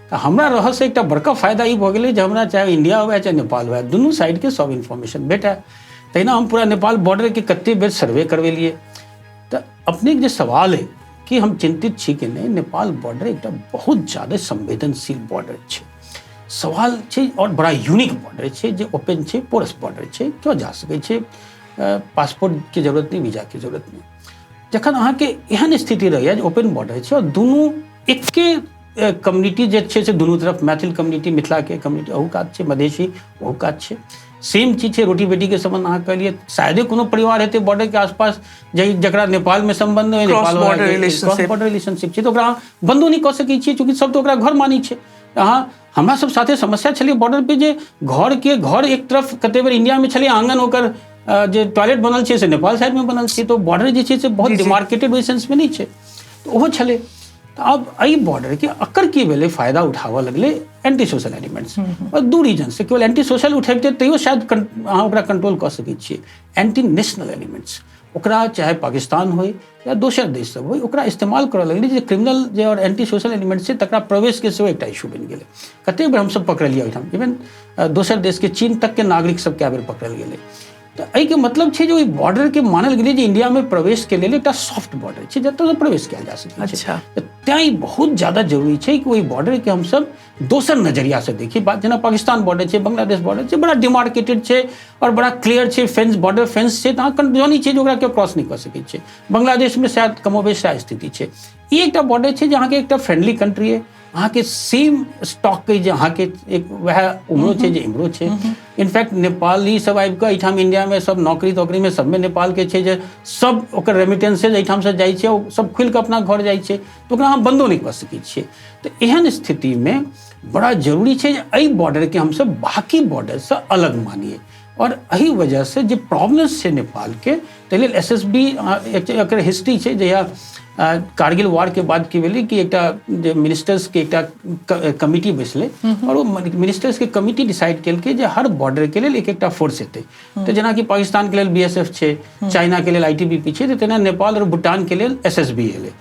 तऽ हमरा रहऽसँ एकटा बड़का फायदा ई भऽ गेलै जे हमरा चाहे इंडिया हुए चाहे नेपाल हुए, दुनू साइडके सब इन्फॉर्मेशन भेटै। तहिना हम पूरा नेपाल बॉर्डरके कतेक बेर सर्वे करबेलियै। तऽ अपनेके जे सवाल है कि हम चिंतित छी कि नहि, नेपाल बॉर्डर एकटा बहुत ज़्यादा संवेदनशील बॉर्डर छै। सवाल छै और बड़ा यूनिक बॉर्डर छै जे ओपन छै, पोरस बॉर्डर छै, क्यों जा सकै छै, पासपोर्टके जरूरत नहि, वीजाके जरूरत नहि। जखन अहाँके एहन स्थिति रहैए जे ओपन बॉर्डर छै और दुनू एके कम्युनिटी जे छै से दुनू तरफ, मैथिल कम्युनिटी मिथिलाके कम्युनिटी अहू कात छै, मधेशी ओहू कात छै, सेम चीज छै। रोटी बेटीके संबंध अहाँ कहलियै, शायदे कोनो परिवार हेतै बॉर्डरके आसपास जकरा नेपालमे संबंध होइ, cross Nepal border cross relationship. Border relationship छै, तऽ ओकरा अहाँ बन्दो नहि कऽ सकै छियै, चूँकि सब तऽ ओकरा घर मानै छै। अहाँ हमरा सब साथे समस्या छलै बॉर्डर पे जे घर के घर एक तरफ कते बेर इंडिया में छलै आंगन, ओकर जे टॉयलेट बनल छै से नेपाल साइड में बनल छै, तो बॉर्डर जे छै से बहुत डिमार्केटेड ओहि सेंस में नहि छै, तऽ ओहो छलै। तऽ आब एहि बॉर्डर के अकर की भेलै, फायदा उठाबऽ लगलै एंटी सोशल एलिमेंट्स, और दू रीजन से, केवल एंटी सोशल उठेबते तैयो शायद अहाँ ओकरा कंट्रोल कऽ सकै छियै। एंटी नेशनल एलिमेंट्स ओकरा चाहे पाकिस्तान होइ या दोसर देश सब होइ, ओकरा इस्तेमाल करऽ लगलै जे क्रिमिनल जे और एंटी सोशल एलिमेंट छै तकरा प्रवेशके सेहो एकटा इशू बनि गेलै। कतेक बेर हमसब पकड़लियै ओहिठाम, इवन दोसर देशके चीन तकके नागरिक सब कए बेर पकड़ल गेलै। तऽ एहिके मतलब छै जे ओहि बॉर्डरके मानल गेलै जे इंडियामे प्रवेशके लेल एकटा सॉफ्ट बॉर्डर छै जतऽसँ प्रवेश कयल जा सकै छै। अच्छा। तऽ तैँ बहुत ज्यादा जरूरी छै कि ओहि बॉर्डरके हमसब दोसर नजरिया से देखी। बात जेना पाकिस्तान बॉर्डर छै, बांग्लादेश बॉर्डर छै, बड़ा डिमार्केटेड छै और बड़ा क्लियर छै, फेंस बॉर्डर फेंस छै, तऽ अहाँ जानै छियै जे ओकरा केओ क्रॉस नहि कऽ सकै छै। बांग्लादेशमे शायद कमोबेश सएह स्थिति छै। ई एकटा बॉर्डर छै जे अहाँके एकटा फ्रेंडली कंट्री अइ, अहाँके सेम स्टॉकके जे अहाँके एक वएह उम्हरो छै जे इम्हरो छै। इनफैक्ट नेपाली सब आबिकऽ एहिठाम इंडियामे सब नौकरी तौकरीमे सबमे नेपालके छै जे सब ओकर रेमिटेंसेज एहिठामसँ जाइ छै, ओ सब खुलिकऽ अपना घर जाइ छै, तऽ ओकरा अहाँ बन्दो नहि कऽ सकै छियै। तऽ एहन स्थितिमे बड़ा जरूरी छै जे एहि बॉर्डरके हमसब बाकी बॉर्डरसँ अलग मानिए, और एहि वजहसँ जे प्रॉब्लम्स छै नेपालके, ताहि लेल SSB एकर हिस्ट्री छै। जहिया कारगिल वार के बाद की भेलै कि एकटा जे मिनिस्टर्सके एकटा कमिटी बैसलै और ओ मिनिस्टर्सके कमिटी डिसाइड केलकै जे हर बॉर्डरके लेल एक एकटा फोर्स हेतै। तऽ जेनाकि पाकिस्तानके लेल BSF छै, चाइनाके लेल ITBP छै, तऽ तेना नेपाल और भूटानके लेल SSB एलै।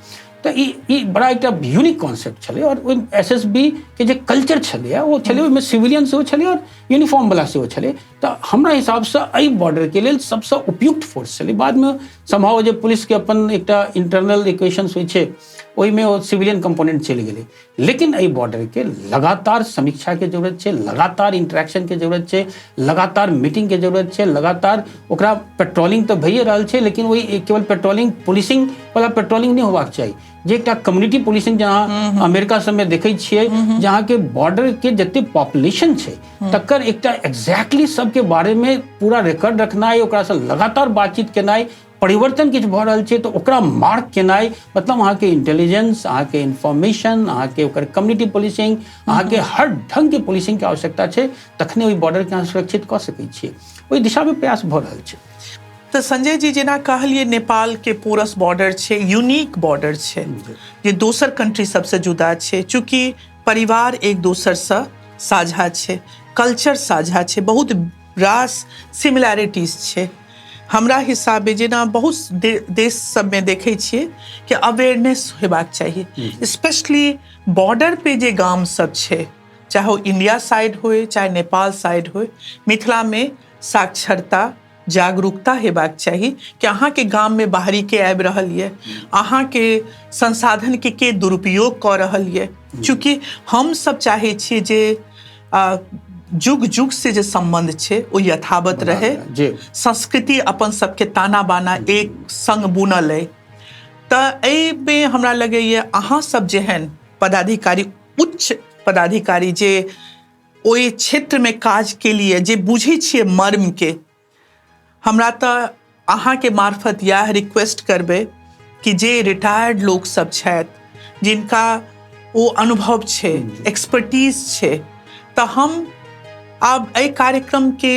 तऽ ई बड़ा एकटा यूनिक कॉन्सेप्ट छलै। और ओहि SSB के जे कल्चर छलैए ओ छलै, ओहिमे सिविलियन सेहो छलै और यूनिफॉर्म वाला सेहो छलै। तऽ हमरा हिसाबसँ एहि बॉर्डरके लेल सबसँ उपयुक्त फोर्स छलै। बादमे सम्भव जे पुलिसके अपन एकटा इंटरनल इक्वेशंस होइ छै ओहिमे ओ सिविलियन कंपोनेंट चलि गेलै, लेकिन एहि बॉर्डरके लगातार समीक्षाके जरूरत छै, लगातार इंटरेक्शनके जरूरत छै, लगातार मीटिंगके जरूरत छै, लगातार ओकरा पेट्रोलिंग तऽ भइए रहल छै, लेकिन ओहि केवल पेट्रोलिंग पुलिसिंग वाला पेट्रोलिंग नहि होबाक चाही, जे एकटा कम्युनिटी पुलिसिंग जहाँ अमेरिका सबमे देखै छियै, जहाँके बॉर्डरके जते पॉपुलेशन छै तकर एकटा एग्जैक्टली सबके बारेमे पूरा रिकॉर्ड रखनाइ, ओकरासँ लगातार बातचीत केनाइ, परिवर्तन किछु भऽ रहल छै तऽ ओकरा मार्क केनाइ, मतलब अहाँके इंटेलिजेंस, अहाँके इन्फॉर्मेशन, अहाँके ओकर कम्युनिटी पुलिसिंग, अहाँके हर ढङ्गके पुलिसिंगके आवश्यकता छै, तखने ओहि बॉर्डरके अहाँ सुरक्षित कऽ सकै छियै। ओहि दिशामे प्रयास भऽ रहल छै। तऽ संजय जी जेना कहलियै नेपाल के पोरस बॉर्डर छै, यूनिक बॉर्डर छै जे दोसर कंट्री सबसँ जुदा छै, चूँकि परिवार एक दोसरसँ साझा छै, कल्चर साझा छै, बहुत रास सिमिलैरिटीज छै। हमरा हिसाबे जेना बहुत देश सबमे देखै छियै कि अवेयरनेस हेबाक चाही, स्पेशली बॉर्डर पे जे गाम सब छै, चाहे ओ इंडिया साइड होय चाहे नेपाल साइड होय, मिथिलामे साक्षरता जागरूकता हेबाक चाही कि अहाँके गाममे बाहरीके आबि रहल यऽ, अहाँके संसाधनके के दुरुपयोग कऽ रहल यऽ। चूँकि हम सब चाहै छियै जे जुग जुग से जे सम्बन्ध छै ओ यथावत रहे, संस्कृति अपन सबके ताना बाना एक संग बुनल अइ। तऽ एहिमे हमरा लगैए अहाँ सब जेहन पदाधिकारी, उच्च पदाधिकारी जे ओहि क्षेत्रमे काज के लिए जे बुझै छियै मर्मके, हमरा तऽ अहाँके मार्फत इएह रिक्वेस्ट करबै कि जे रिटायर्ड लोक सब छथि, जिनका ओ अनुभव छै, एक्सपर्टीज छै, तऽ हम आब एहि कार्यक्रमके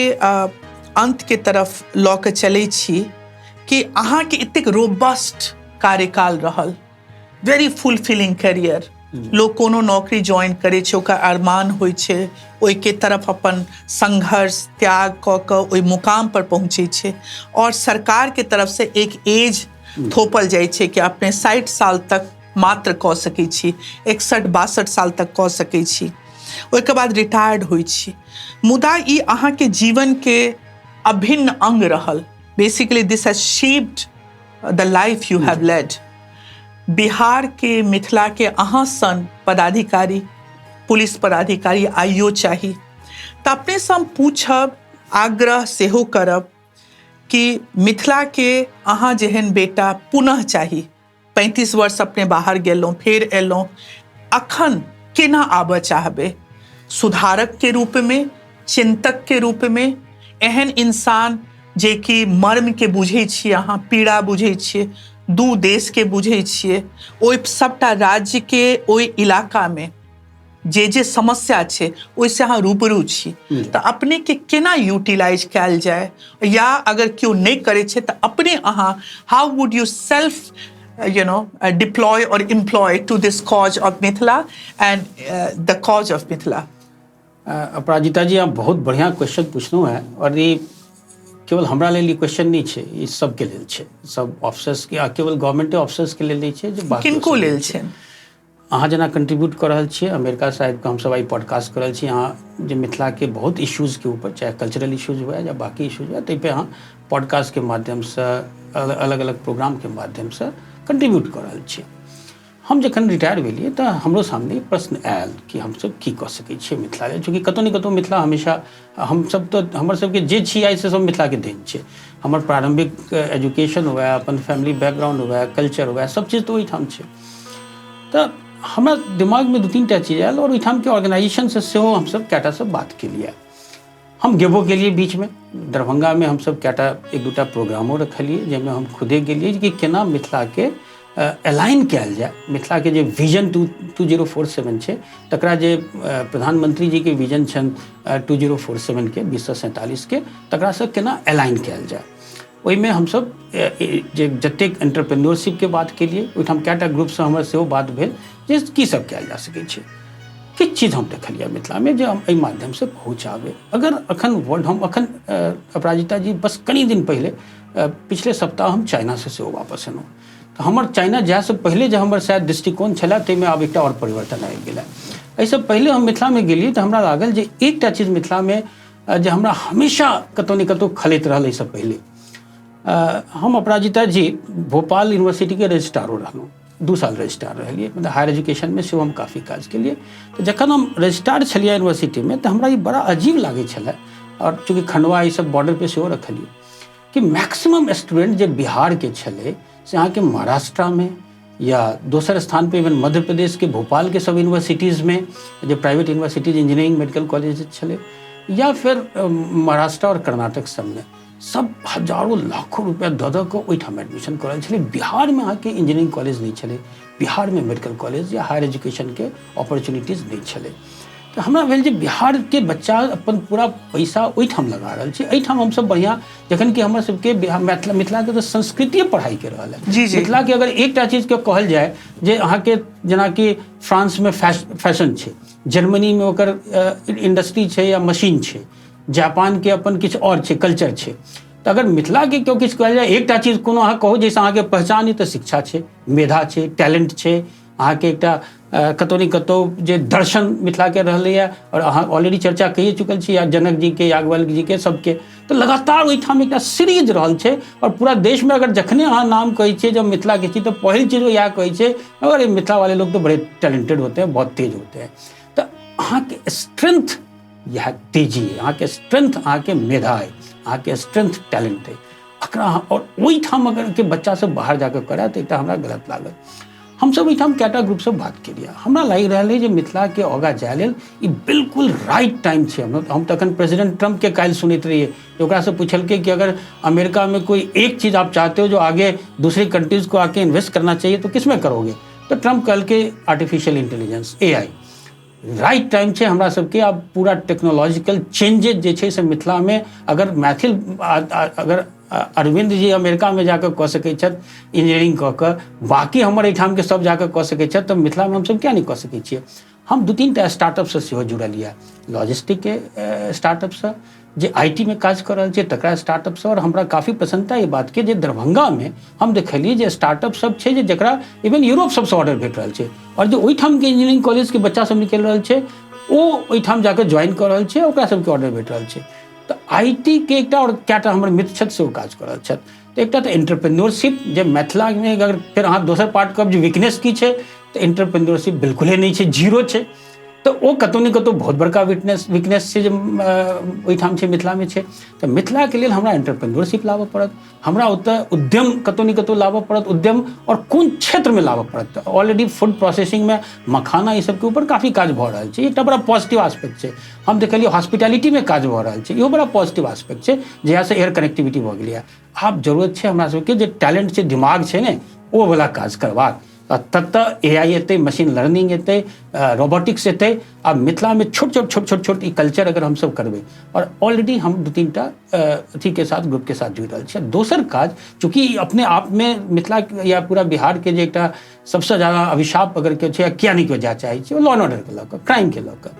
अंतके तरफ लऽ कऽ चलै छी कि अहाँके एतेक रोबस्ट कार्यकाल रहल, वेरी फुलफिलिंग कैरियर। लोक कोनो नौकरी ज्वाइन करै छै, ओकर अरमान होइ छै, ओहिके तरफ अपन संघर्ष त्याग कऽ कऽ ओहि मुकाम पर पहुँचै छै, और सरकारके तरफसँ एक एज थोपल जाइ छै कि अपने 60 साल तक मात्र कऽ सकै छी, 61-62 साल तक कऽ सकै छी, ओहिके बाद रिटायर्ड होइ छी। मुदा ई अहाँके जीवनके अभिन्न अंग रहल। Basically this has shaped the life you have led. Bihar के, मिथिला के अहाँ सन पदाधिकारी, पुलिस पदाधिकारी आइयो चाही। तऽ अपनेसँ हम पूछब, आग्रह सेहो करब कि मिथिला के अहाँ जेहन बेटा पुनः चाही। 35 वर्ष अपने बाहर गेलहुँ, फेर एलहुँ, अखन केना आबऽ चाहबै? सुधारक के रूप में, चिंतक के रूप में, एहन इंसान जे कि मर्म के बुझै छियै, अहाँ पीड़ा बुझै छियै, दू देश के बुझै छियै, ओहि सबटा राज्य के ओहि इलाका में जे जे समस्या छै ओहिसँ अहाँ रूबरू छी, तऽ अपने के केना यूटिलाइज कयल जाय, या अगर केओ नहि करै छै तऽ अपने अहाँ how would you self deploy or employ to this cause of Mithila and the cause of Mithila? Aparajita ji, आप बहुत बढ़िया क्वेश्चन पूछलहुँ हैं और ई केवल हमरा लेल ई क्वेश्चन नहि छै, ई सबके लेल छै, सब ऑफिसर्स के, आ केवल गवर्नमेंटे ऑफिसर्स के लेल नहि छै, जे बाकी किनको लेल छै। अहाँ जेना कंट्रीब्यूट कऽ रहल छियै अमेरिकासँ आबि कऽ, हमसब आइ पॉडकास्ट कऽ रहल छी, अहाँ जे मिथिलाके बहुत इश्यूजके ऊपर, चाहे कल्चरल इश्यूज हुए या बाकी इश्यूज हुए, ताहि पे अहाँ पॉडकास्टके माध्यमसँ, अलग अलग प्रोग्रामके माध्यमसँ कंट्रीब्यूट कऽ रहल छियै। हम जखन रिटायर भेलियै तऽ हमरो सामने प्रश्न आयल कि हमसब की कऽ सकै छियै मिथिला लेल, चूँकि कतहु ने कतहु मिथिला हमेशा हमसब तऽ हमर सबके जे छी आइ से सब मिथिलाके देन छै। हमर प्रारम्भिक एजुकेशन हुए, अपन फैमिली बैकग्राउंड हुए, कल्चर हुए, सब चीज तऽ ओहिठाम छै। तऽ हमरा दिमागमे 2-3 टा चीज आयल और ओहिठामके ऑर्गेनाइजेशनसँ सेहो हमसब कएटा से बात केलियै। हम गेबो केलियै, बीचमे दरभंगामे हमसब कएटा 1-2 टा प्रोग्रामो रखलियै, जाहिमे हम खुदे गेलियै कि केना मिथिलाके अलाइन कयल जाय, मिथिलाके जे विजन 2047 छै, तकरा जे प्रधानमंत्री जीके विजन छनि 2047 के, 2047 के, तकरासँ केना अलाइन कयल जाय। ओहिमे हमसब जे जतेक एंटरप्रेन्योरशिपके बात केलियै, ओहिठाम कएटा ग्रुपसँ हमर सेहो बात भेल जे की सब कयल जा सकै छै। किछु चीज हम देखलियै मिथिलामे जे हम एहि माध्यमसँ पहुँचाबै। अगर अखन वर्ल्ड, हम अखन अपराजिता जी बस कनि दिन पहिले, पिछले सप्ताह हम चाइनासँ सेहो वापस एलहुँ, तऽ हमर चाइना जायसँ पहिले जे हमर शायद दृष्टिकोण छलए ताहिमे आब एकटा आओर परिवर्तन आबि गेलै। एहिसँ पहिले हम मिथिलामे गेलियै तऽ हमरा लागल जे एकटा चीज मिथिलामे जे हमरा हमेशा कतहु ने कतहु खलैत रहल। एहिसँ पहिले हम अपराजिता जी भोपाल यूनिवर्सिटीके रजिस्ट्रारो रहलहुँ, 2 साल रजिस्ट्रार रहलियै, मतलब हायर एजुकेशनमे सेहो हम काफी काज केलियै। तऽ जखन हम रजिस्ट्रार छलियै यूनिवर्सिटीमे तऽ हमरा ई बड़ा अजीब लागै छलै, आओर चूँकि खंडवा ई सब बॉर्डर पे सेहो रखलियै, कि मैक्सिमम स्टूडेंट जे बिहारके छलै से अहाँके महाराष्ट्रामे या दोसर स्थान पे, इवन मध्य प्रदेशके भोपालके सब यूनिवर्सिटीजमे जे private universities, engineering medical college छलै, या फिर महाराष्ट्र और कर्नाटक सबमे सब हजारों लाखों रुपया दऽ दऽ कऽ ओहिठाम एडमिशन करल छलै। बिहारमे अहाँके इंजीनियरिंग कॉलेज नहि छलै, बिहारमे मेडिकल कॉलेज या हायर एजुकेशनके अपॉर्चुनिटीज नहि छलै। तऽ हमरा भेल जे बिहारके बच्चा अपन पूरा पैसा ओहिठाम लगा रहल छै, एहिठाम हमसब बढ़िआँ, जखन कि हमर सबके मिथिलाके तऽ संस्कृतिए पढ़ाइके रहल है। जी जी। मिथिलाके अगर एकटा चीजके कहल जाय जे अहाँके जेनाकि फ्रांसमे फैशन छै, जर्मनीमे ओकर इंडस्ट्री छै या मशीन छै, जापानके अपन किछु आओर छै, कल्चर छै, तऽ अगर मिथिलाके केओ किछु कहल जाय, एकटा चीज कोनो अहाँ कहू जाहिसँ अहाँके पहचान, तऽ शिक्षा छै, मेधा छै, टैलेंट छै, अहाँके एकटा कतहु ने कतहु जे दर्शन मिथिलाके रहलैए, आओर अहाँ ऑलरेडी चर्चा कहिए चुकल छी जनक जीके, याज्ञवल्क्य जीके, सबके, तऽ लगातार ओहिठाम एकटा सीरीज रहल छै। आओर पूरा देशमे अगर जखने अहाँ नाम कहै छियै जब मिथिलाके छी, तऽ पहिल चीज ओ इएह कहै छै, अगर मिथिला वाले लोग तो बड़े टैलेंटेड होते हैं, बहुत तेज होते हैं। तऽ अहाँके स्ट्रेंथ इएह तेजी अइ, अहाँके स्ट्रेंथ अहाँके मेधा अइ, अहाँके स्ट्रेंथ टैलेंट अइ। एकरा अहाँ आओर ओहिठाम अगर के बच्चा सब बाहर जाकऽ करए तऽ एकटा हमरा गलत लागल। हमसब एहिठाम कएटा ग्रुपसँ बात केलियै, हमरा लागि रहल अइ जे मिथिलाके आगाँ जाय लेल ई बिल्कुल राइट टाइम छै। हम तखन प्रेसिडेंट ट्रम्पके काल्हि सुनैत रहियै, ओकरासँ पुछलकै कि अगर अमेरिका में कोई एक चीज़ आप चाहते हो जो आगे दूसरी कंट्रीज को आके इन्वेस्ट करना चाहिए तो किसमें करोगे, तो ट्रम्प कहलकै artificial intelligence, AI। Right time छै हमरा सबके। आब पूरा टेक्नोलॉजिकल चेंजेज जे छै से मिथिलामे अगर मैथिल अगर अरविंद जी अमेरिकामे जाकऽ कऽ सकै छथि इंजीनियरिंग कऽ कऽ, बाँकी हमर एहिठामके सब जाकऽ कऽ सकै छथि, तऽ मिथिलामे हमसब किया नहि कऽ सकै छियै। हम 2-3 टा स्टार्टअपसँ सेहो जुड़ल यऽ, लॉजिस्टिकके स्टार्टअपसँ, जे I T मे काज कऽ रहल छै तकरा स्टार्टअपसँ। आओर हमरा काफी प्रसन्नता ई बातके जे दरभंगामे हम देखलियै जे स्टार्टअप सब छै जे जकरा इवन यूरोप सबसँ ऑर्डर भेट रहल छै, आओर जे ओहिठामके इंजीनियरिंग कॉलेजके बच्चा सब निकलि रहल छै ओ ओहिठाम जाकऽ ज्वाइन कऽ रहल छै, ओकरा सबके ऑर्डर भेट रहल छै। तऽ I T के एकटा आओर कएटा हमर मित्र छथि सेहो काज कऽ रहल छथि। तऽ एकटा तऽ एंटरप्रेन्योरशिप जे मिथिलामे अगर फेर अहाँ दोसर पार्ट कहब जे वीकनेस की छै, तऽ एंटरप्रेन्योरशिप बिल्कुले नहि छै, जीरो छै। तऽ ओ कतहु ने कतहु बहुत बड़का वीकनेस छै जे ओहिठाम छै, मिथिलामे छै। तऽ मिथिलाके लेल हमरा एंटरप्रेन्योरशिप लाबऽ पड़त, हमरा ओतऽ उद्यम कतहु ने कतहु लाबऽ पड़त, उद्यम आओर कोन क्षेत्रमे लाबऽ पड़त। तऽ ऑलरेडी फूड प्रोसेसिंगमे मखाना ई सबके ऊपर काफी काज भऽ रहल छै, एकटा बड़ा पॉजिटिव आस्पेक्ट छै। हम देखलियै हॉस्पिटैलिटीमे काज भऽ रहल छै, इहो बड़ा पॉजिटिव आस्पेक्ट छै, जहियासँ एयर कनेक्टिविटी भऽ गेलैए। आब जरूरत छै हमरा सबके जे टैलेंट छै, दिमाग छै ने, ओ वला काज करबाक। आ ततऽ ए आई एतै, मशीन लर्निंग एतै, रोबोटिक्स एतै। आब मिथिलामे छोट छोट छोट छोट छोट ई कल्चर अगर हमसब करबै, आओर ऑलरेडी हम 2-3 टा अथीके साथ ग्रुपके साथ जुड़ि रहल छी। दोसर काज चूँकि अपने आपमे मिथिला या पूरा बिहारके जे एकटा सबसँ ज्यादा अभिशाप अगर केओ छै, किया नहि केओ जाय चाहै छै, ओ लॉ एंड ऑर्डरके लऽ कऽ, क्राइमके लऽ कऽ,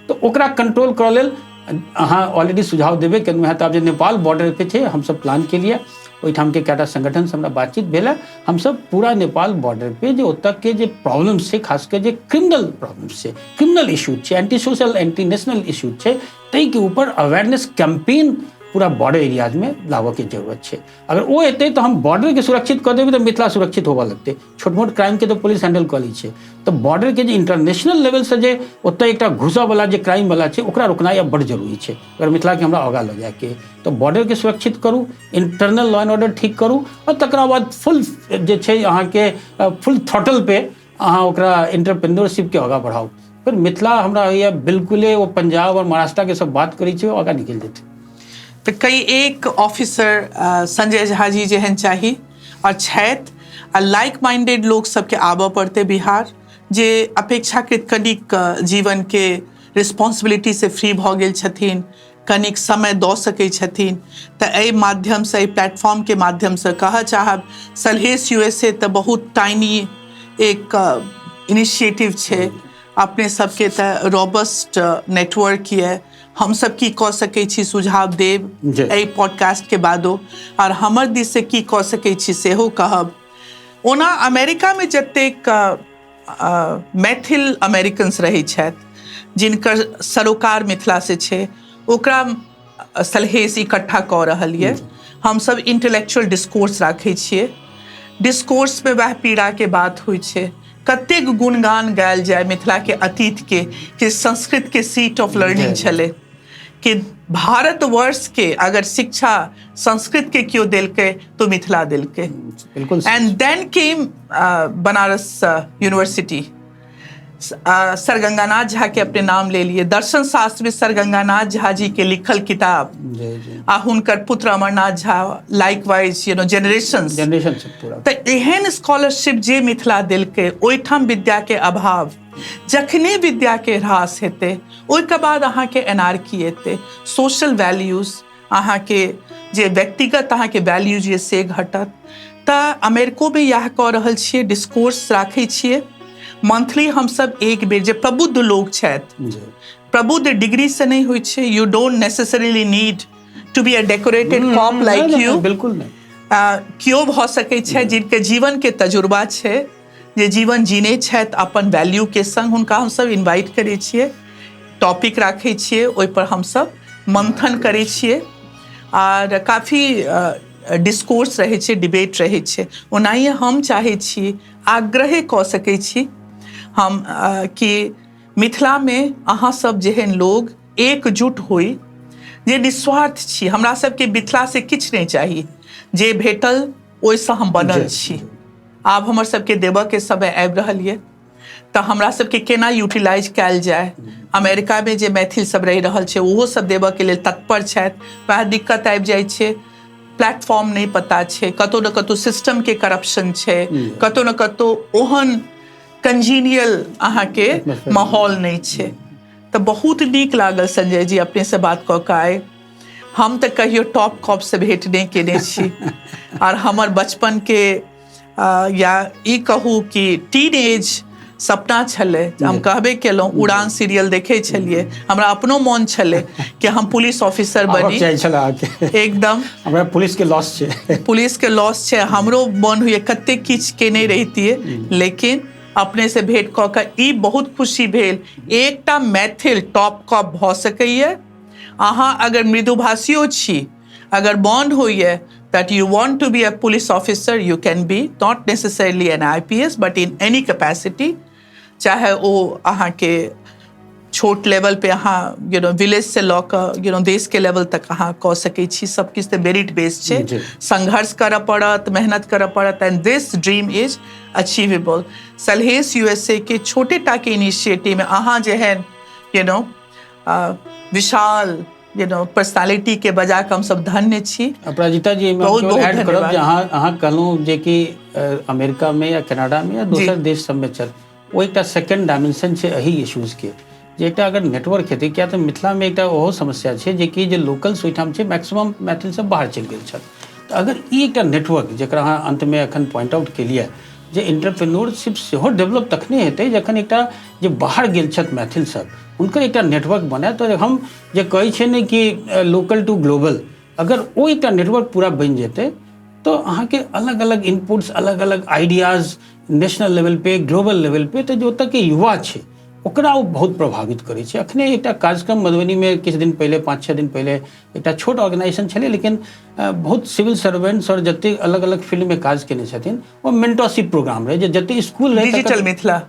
तऽ ओकरा कंट्रोल करऽ लेल अहाँ ऑलरेडी सुझाव देबे केलहुँ हेँ। तऽ आब जे नेपाल बॉर्डर पे छै, हमसब प्लान केलियै, ओहिठामके कएटा संगठनसँ हमरा बातचीत भेल है, हमसब पूरा नेपाल बॉर्डर पे जे ओतऽके जे प्रॉब्लम्स छै, खास कऽ जे क्रिमिनल प्रॉब्लम्स छै, क्रिमिनल इश्यूज छै, anti social anti national issues छै, ताहिके ऊपर अवेयरनेस कैंपेन पूरा बॉर्डर एरियाजमे लाबऽके जरूरत छै। अगर ओ एतै तऽ हम बॉर्डरके सुरक्षित कऽ देबै तऽ मिथिला सुरक्षित होबऽ लगतै। छोट मोट क्राइमके तऽ पुलिस हैंडल कऽ लै छै, तऽ बॉर्डरके जे इंटरनेशनल लेवलसँ जे ओतऽ एकटा घुसऽवला जे क्राइमवला छै ओकरा रोकनाइ आब बड्ड जरूरी छै। अगर मिथिलाके हमरा आगाँ लऽ जायके तऽ बॉर्डरके सुरक्षित करू, इंटरनल लॉ एंड ऑर्डर ठीक करू, आओर तकरा बाद फुल जे छै अहाँके फुल थ्रॉटल पे अहाँ ओकरा एंटरप्रेन्योरशिपके आगाँ बढ़ाउ। फेर मिथिला हमरा होइए बिल्कुले ओ पंजाब आओर महाराष्ट्रके सब बात करै छै, ओ आगाँ निकलि जेतै। तऽ कई एक ऑफिसर संजय झा जी जेहन चाही आओर छथि, आ लाइक माइंडेड लोक सबके आबऽ पड़तै बिहार, जे अपेक्षाकृत कनिक जीवनके रिस्पॉन्सिबिलिटी से फ्री भऽ गेल छथिन, कनिक समय दऽ सकै छथिन। तऽ एहि माध्यमसँ, एहि प्लेटफॉर्मके माध्यमसँ कहऽ चाहब, सलहेश यूएसए तऽ बहुत टाइनी एक इनिशिएटिव छै, अपने सबके तऽ रोबस्ट नेटवर्क यऽ। हमसब की कऽ सकै छी सुझाव देब एहि पॉडकास्टके बादो, आओर हमर दिससँ की कऽ सकै छी सेहो कहब। ओना अमेरिकामे जतेक मैथिल अमेरिकन्स रहै छथि जिनकर सरोकार मिथिलासँ छै, ओकरा सलहेश इकट्ठा कऽ रहल यऽ। हमसब इंटेलेक्चुअल डिस्कोर्स राखै छियै, डिस्कोर्समे वएह पीड़ाके बात होइ छै, कतेक गुणगान गायल जाय मिथिलाके अतीतके, कि संस्कृतके सीट ऑफ लर्निंग छलै, कि भारतवर्ष के अगर शिक्षा संस्कृत के केओ देलकै तो मिथिला देलकै। बिल्कुल। And then came Banaras University. Sir Ganganath Jha के अपने नाम ले लिए, दर्शन शास्त्र में सर गंगानाथ झा जी के लिखल किताब आ हुनकर पुत्र Amarnath Jha, likewise you know generation generation पूरा। तऽ एहन स्कॉलरशिप जे मिथिला देलकै, ओहिठाम विद्याके अभाव, जखने विद्याके ह्रास हेतै ओहिके बाद अहाँके एनार्की एतै, सोशल वैल्यूज अहाँके जे व्यक्तिगत अहाँके वैल्यूज ये से घटत। तऽ अमेरिकोमे इएह कऽ रहल छियै, डिस्कोर्स राखै छियै मंथली हमसब एक बेर, जे प्रबुद्ध लोक छथि, प्रबुद्ध डिग्री से नहि होइ छै, you don't necessarily need to be a decorated cop like you, बिल्कुल नहि, केओ भऽ सकै छै जिनके जीवनके तजुर्बा छै, जे जीवन जीने छथि अपन वैल्यूके संग, हुनका हमसब इन्वाइट करै छियै, टॉपिक राखै छियै, ओहिपर हमसब मंथन करै छियै आर काफी डिस्कोर्स रहै छै, डिबेट रहै छै। ओनाहिए हम चाहै छी, आग्रहे कऽ सकै छी हम कि मिथिलामे अहाँ सब जेहन लोग एकजुट होइ, जे निस्वार्थ छी। हमरा सबके मिथिलासँ किछु नहि चाही, जे भेटल ओहिसँ हम बनल छी। आब हमर सबके देबऽके समय आबि रहल यऽ, तऽ हमरा सबके केना यूटिलाइज कयल जाय। अमेरिकामे जे मैथिल सब रहि रहल छै ओहो सब देबऽके लेल तत्पर छथि। वएह दिक्कत आबि जाइ छै, प्लेटफॉर्म नहि पता छै, कतहु ने कतहु सिस्टमके करप्शन छै, कतहु ने कतहु ओहन कंजीनियल अहाँके माहौल नहि छै। तऽ बहुत नीक लागल संजय जी अपनेसँ बात कऽ कऽ आइ। हम तऽ कहियो टॉप कॉप से भेंट नहि केने छी आर हमर बचपन के या ई कहू कि टीन एज सपना छलै। हम कहबे केलहुँ, उड़ान सीरियल देखै छलियै, हमरा अपनो मोन छलै कि हम पुलिस ऑफिसर बनी। एकदम हमरा पुलिस के लॉस छै, पुलिस के लॉस छै, हमरो मन होइए कते किछु केने रहितियै, लेकिन अपने से भेंट कऽ कऽ ई बहुत खुशी भेल। एकटा मैथिल टॉप कॉप भऽ सकैए। अहाँ अगर मृदुभाषियो छी, अगर बॉन्ड होइए that you want to be a police officer, you can be, not necessarily an IPS, but in any capacity, चाहे ओ अहाँके छोट लेवल पे अहाँ you know village से लऽ कऽ you know देश के लेवल तक अहाँ कऽ सकै छी। सब किछु तऽ मेरिट बेस्ड छै, संघर्ष करऽ पड़त, मेहनत करऽ पड़त, and this dream is achievable. Salhes USA के छोटे टा के इनिशिएटिव में अहाँ जेहन you know Vishal you know personality के बजा कऽ हमसब धन्य छी। अपराजिता जी, बहुत बहुत ऐड करब जे अहाँ कहलहुँ जे कि अमेरिका में या कनाडा में या दोसर देश सब में चल, ओ एकटा सेकेंड डायमेंशन छै एहि इश्यूज के, जे एकटा अगर नेटवर्क हेतै। किया तऽ मिथिला में एकटा ओहो समस्या छै जे कि जे लोकल्स ओहिठाम छै, मैक्सिमम मैथिल सब बाहर चलि गेल छथि। तऽ अगर ई एकटा नेटवर्क जकरा अहाँ अंतमे एखन पॉइंट आउट केलियै जे एंटरप्रेन्योरशिप सेहो डेवलप तखने हेतै जखन एकटा जे बाहर गेल छथि मैथिल सब हुनकर एकटा नेटवर्क बने। तऽ हम जे कहै छियै ने कि लोकल टू ग्लोबल, अगर ओ एकटा नेटवर्क पूरा बनि जेतै तऽ अहाँके अलग अलग इनपुट्स, अलग अलग आइडियाज नेशनल लेवल पे, ग्लोबल लेवल पे, तऽ जे ओतऽके युवा छै ओकरा ओ बहुत प्रभावित करै छै। अखने एकटा कार्यक्रम मधुबनीमे किछु दिन पहिले, 5-6 दिन पहिले एकटा छोट ऑर्गेनाइजेशन छलै, लेकिन बहुत सिविल सर्वेंट्स आओर जतेक अलग अलग फील्डमे काज केने छथिन, ओ मेंटरशिप प्रोग्राम रहै, जे जतेक स्कूल रहै डिजिटल मिथिला,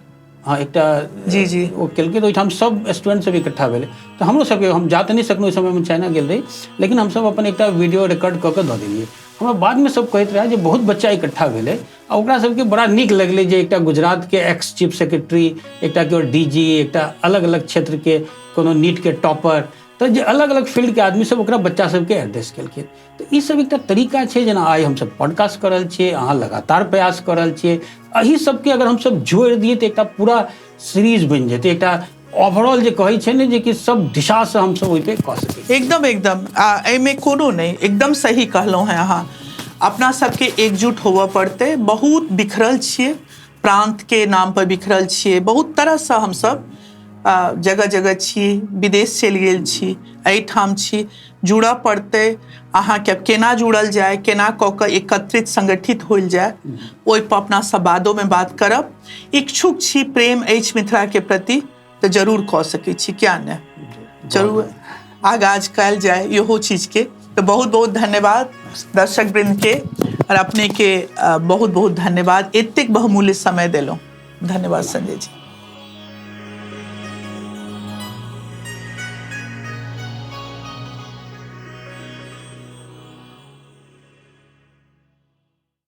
हाँ एकटा जी जी ओ केलकै। तऽ ओहिठाम सब स्टूडेंट सब इकट्ठा भेलै, तऽ हमरो सबके, हम जा तऽ नहि सकलहुँ, ओहि समयमे चाइना गेल रही, लेकिन हमसब अपन एकटा वीडियो रिकॉर्ड कऽ कऽ दऽ देलियै। हमरा बादमे सब कहैत रहै जे बहुत बच्चा इकट्ठा भेलै आ ओकरा सबके बड़ा नीक लगलै जे एकटा गुजरातके एक्स चीफ सेक्रेटरी, एकटा केओ डी जी, एकटा अलग अलग क्षेत्रके कोनो नीटके टॉपर, तऽ जे अलग अलग फील्डके आदमी सब ओकरा बच्चा सबके एड्रेस केलखिन। तऽ ई सब एकटा तरीका छै, जेना आइ हमसब पॉडकास्ट कऽ रहल छियै, अहाँ लगातार प्रयास कऽ रहल छियै, एहि सबके अगर हमसब जोड़ि दियै तऽ एकटा पूरा सीरीज बनि जेतै, एकटा ओवरऑल जे कहै छै ने जे कि सब दिशासँ हमसब ओहिपर कऽ सकै छी। एकदम एकदम, आ एहिमे कोनो नहि, एकदम सही कहलहुँ हेँ अहाँ। अपना सबके एकजुट होबऽ पड़तै। बहुत बिखरल छियै, प्रान्तके नाम पर बिखरल छियै, बहुत तरहसँ हमसब जगह जगह छी, विदेश चलि गेल छी, एहिठाम छी, जुड़ऽ पड़तै अहाँके। आब केना जुड़ल जाय, केना कऽ कऽ एकत्रित संगठित होल जाय, ओहिपर अपना सब बादोमे बात करब। इच्छुक छी, प्रेम अछि मिथिलाके प्रति, तऽ जरूर कऽ सकै छी, क्या नहि, जरूर आगाज कयल जाय इहो चीजके। तऽ बहुत बहुत धन्यवाद दर्शक वृंदके और अपनेके बहुत बहुत धन्यवाद, एतेक बहुमूल्य समय देलहुँ। धन्यवाद संजय जी।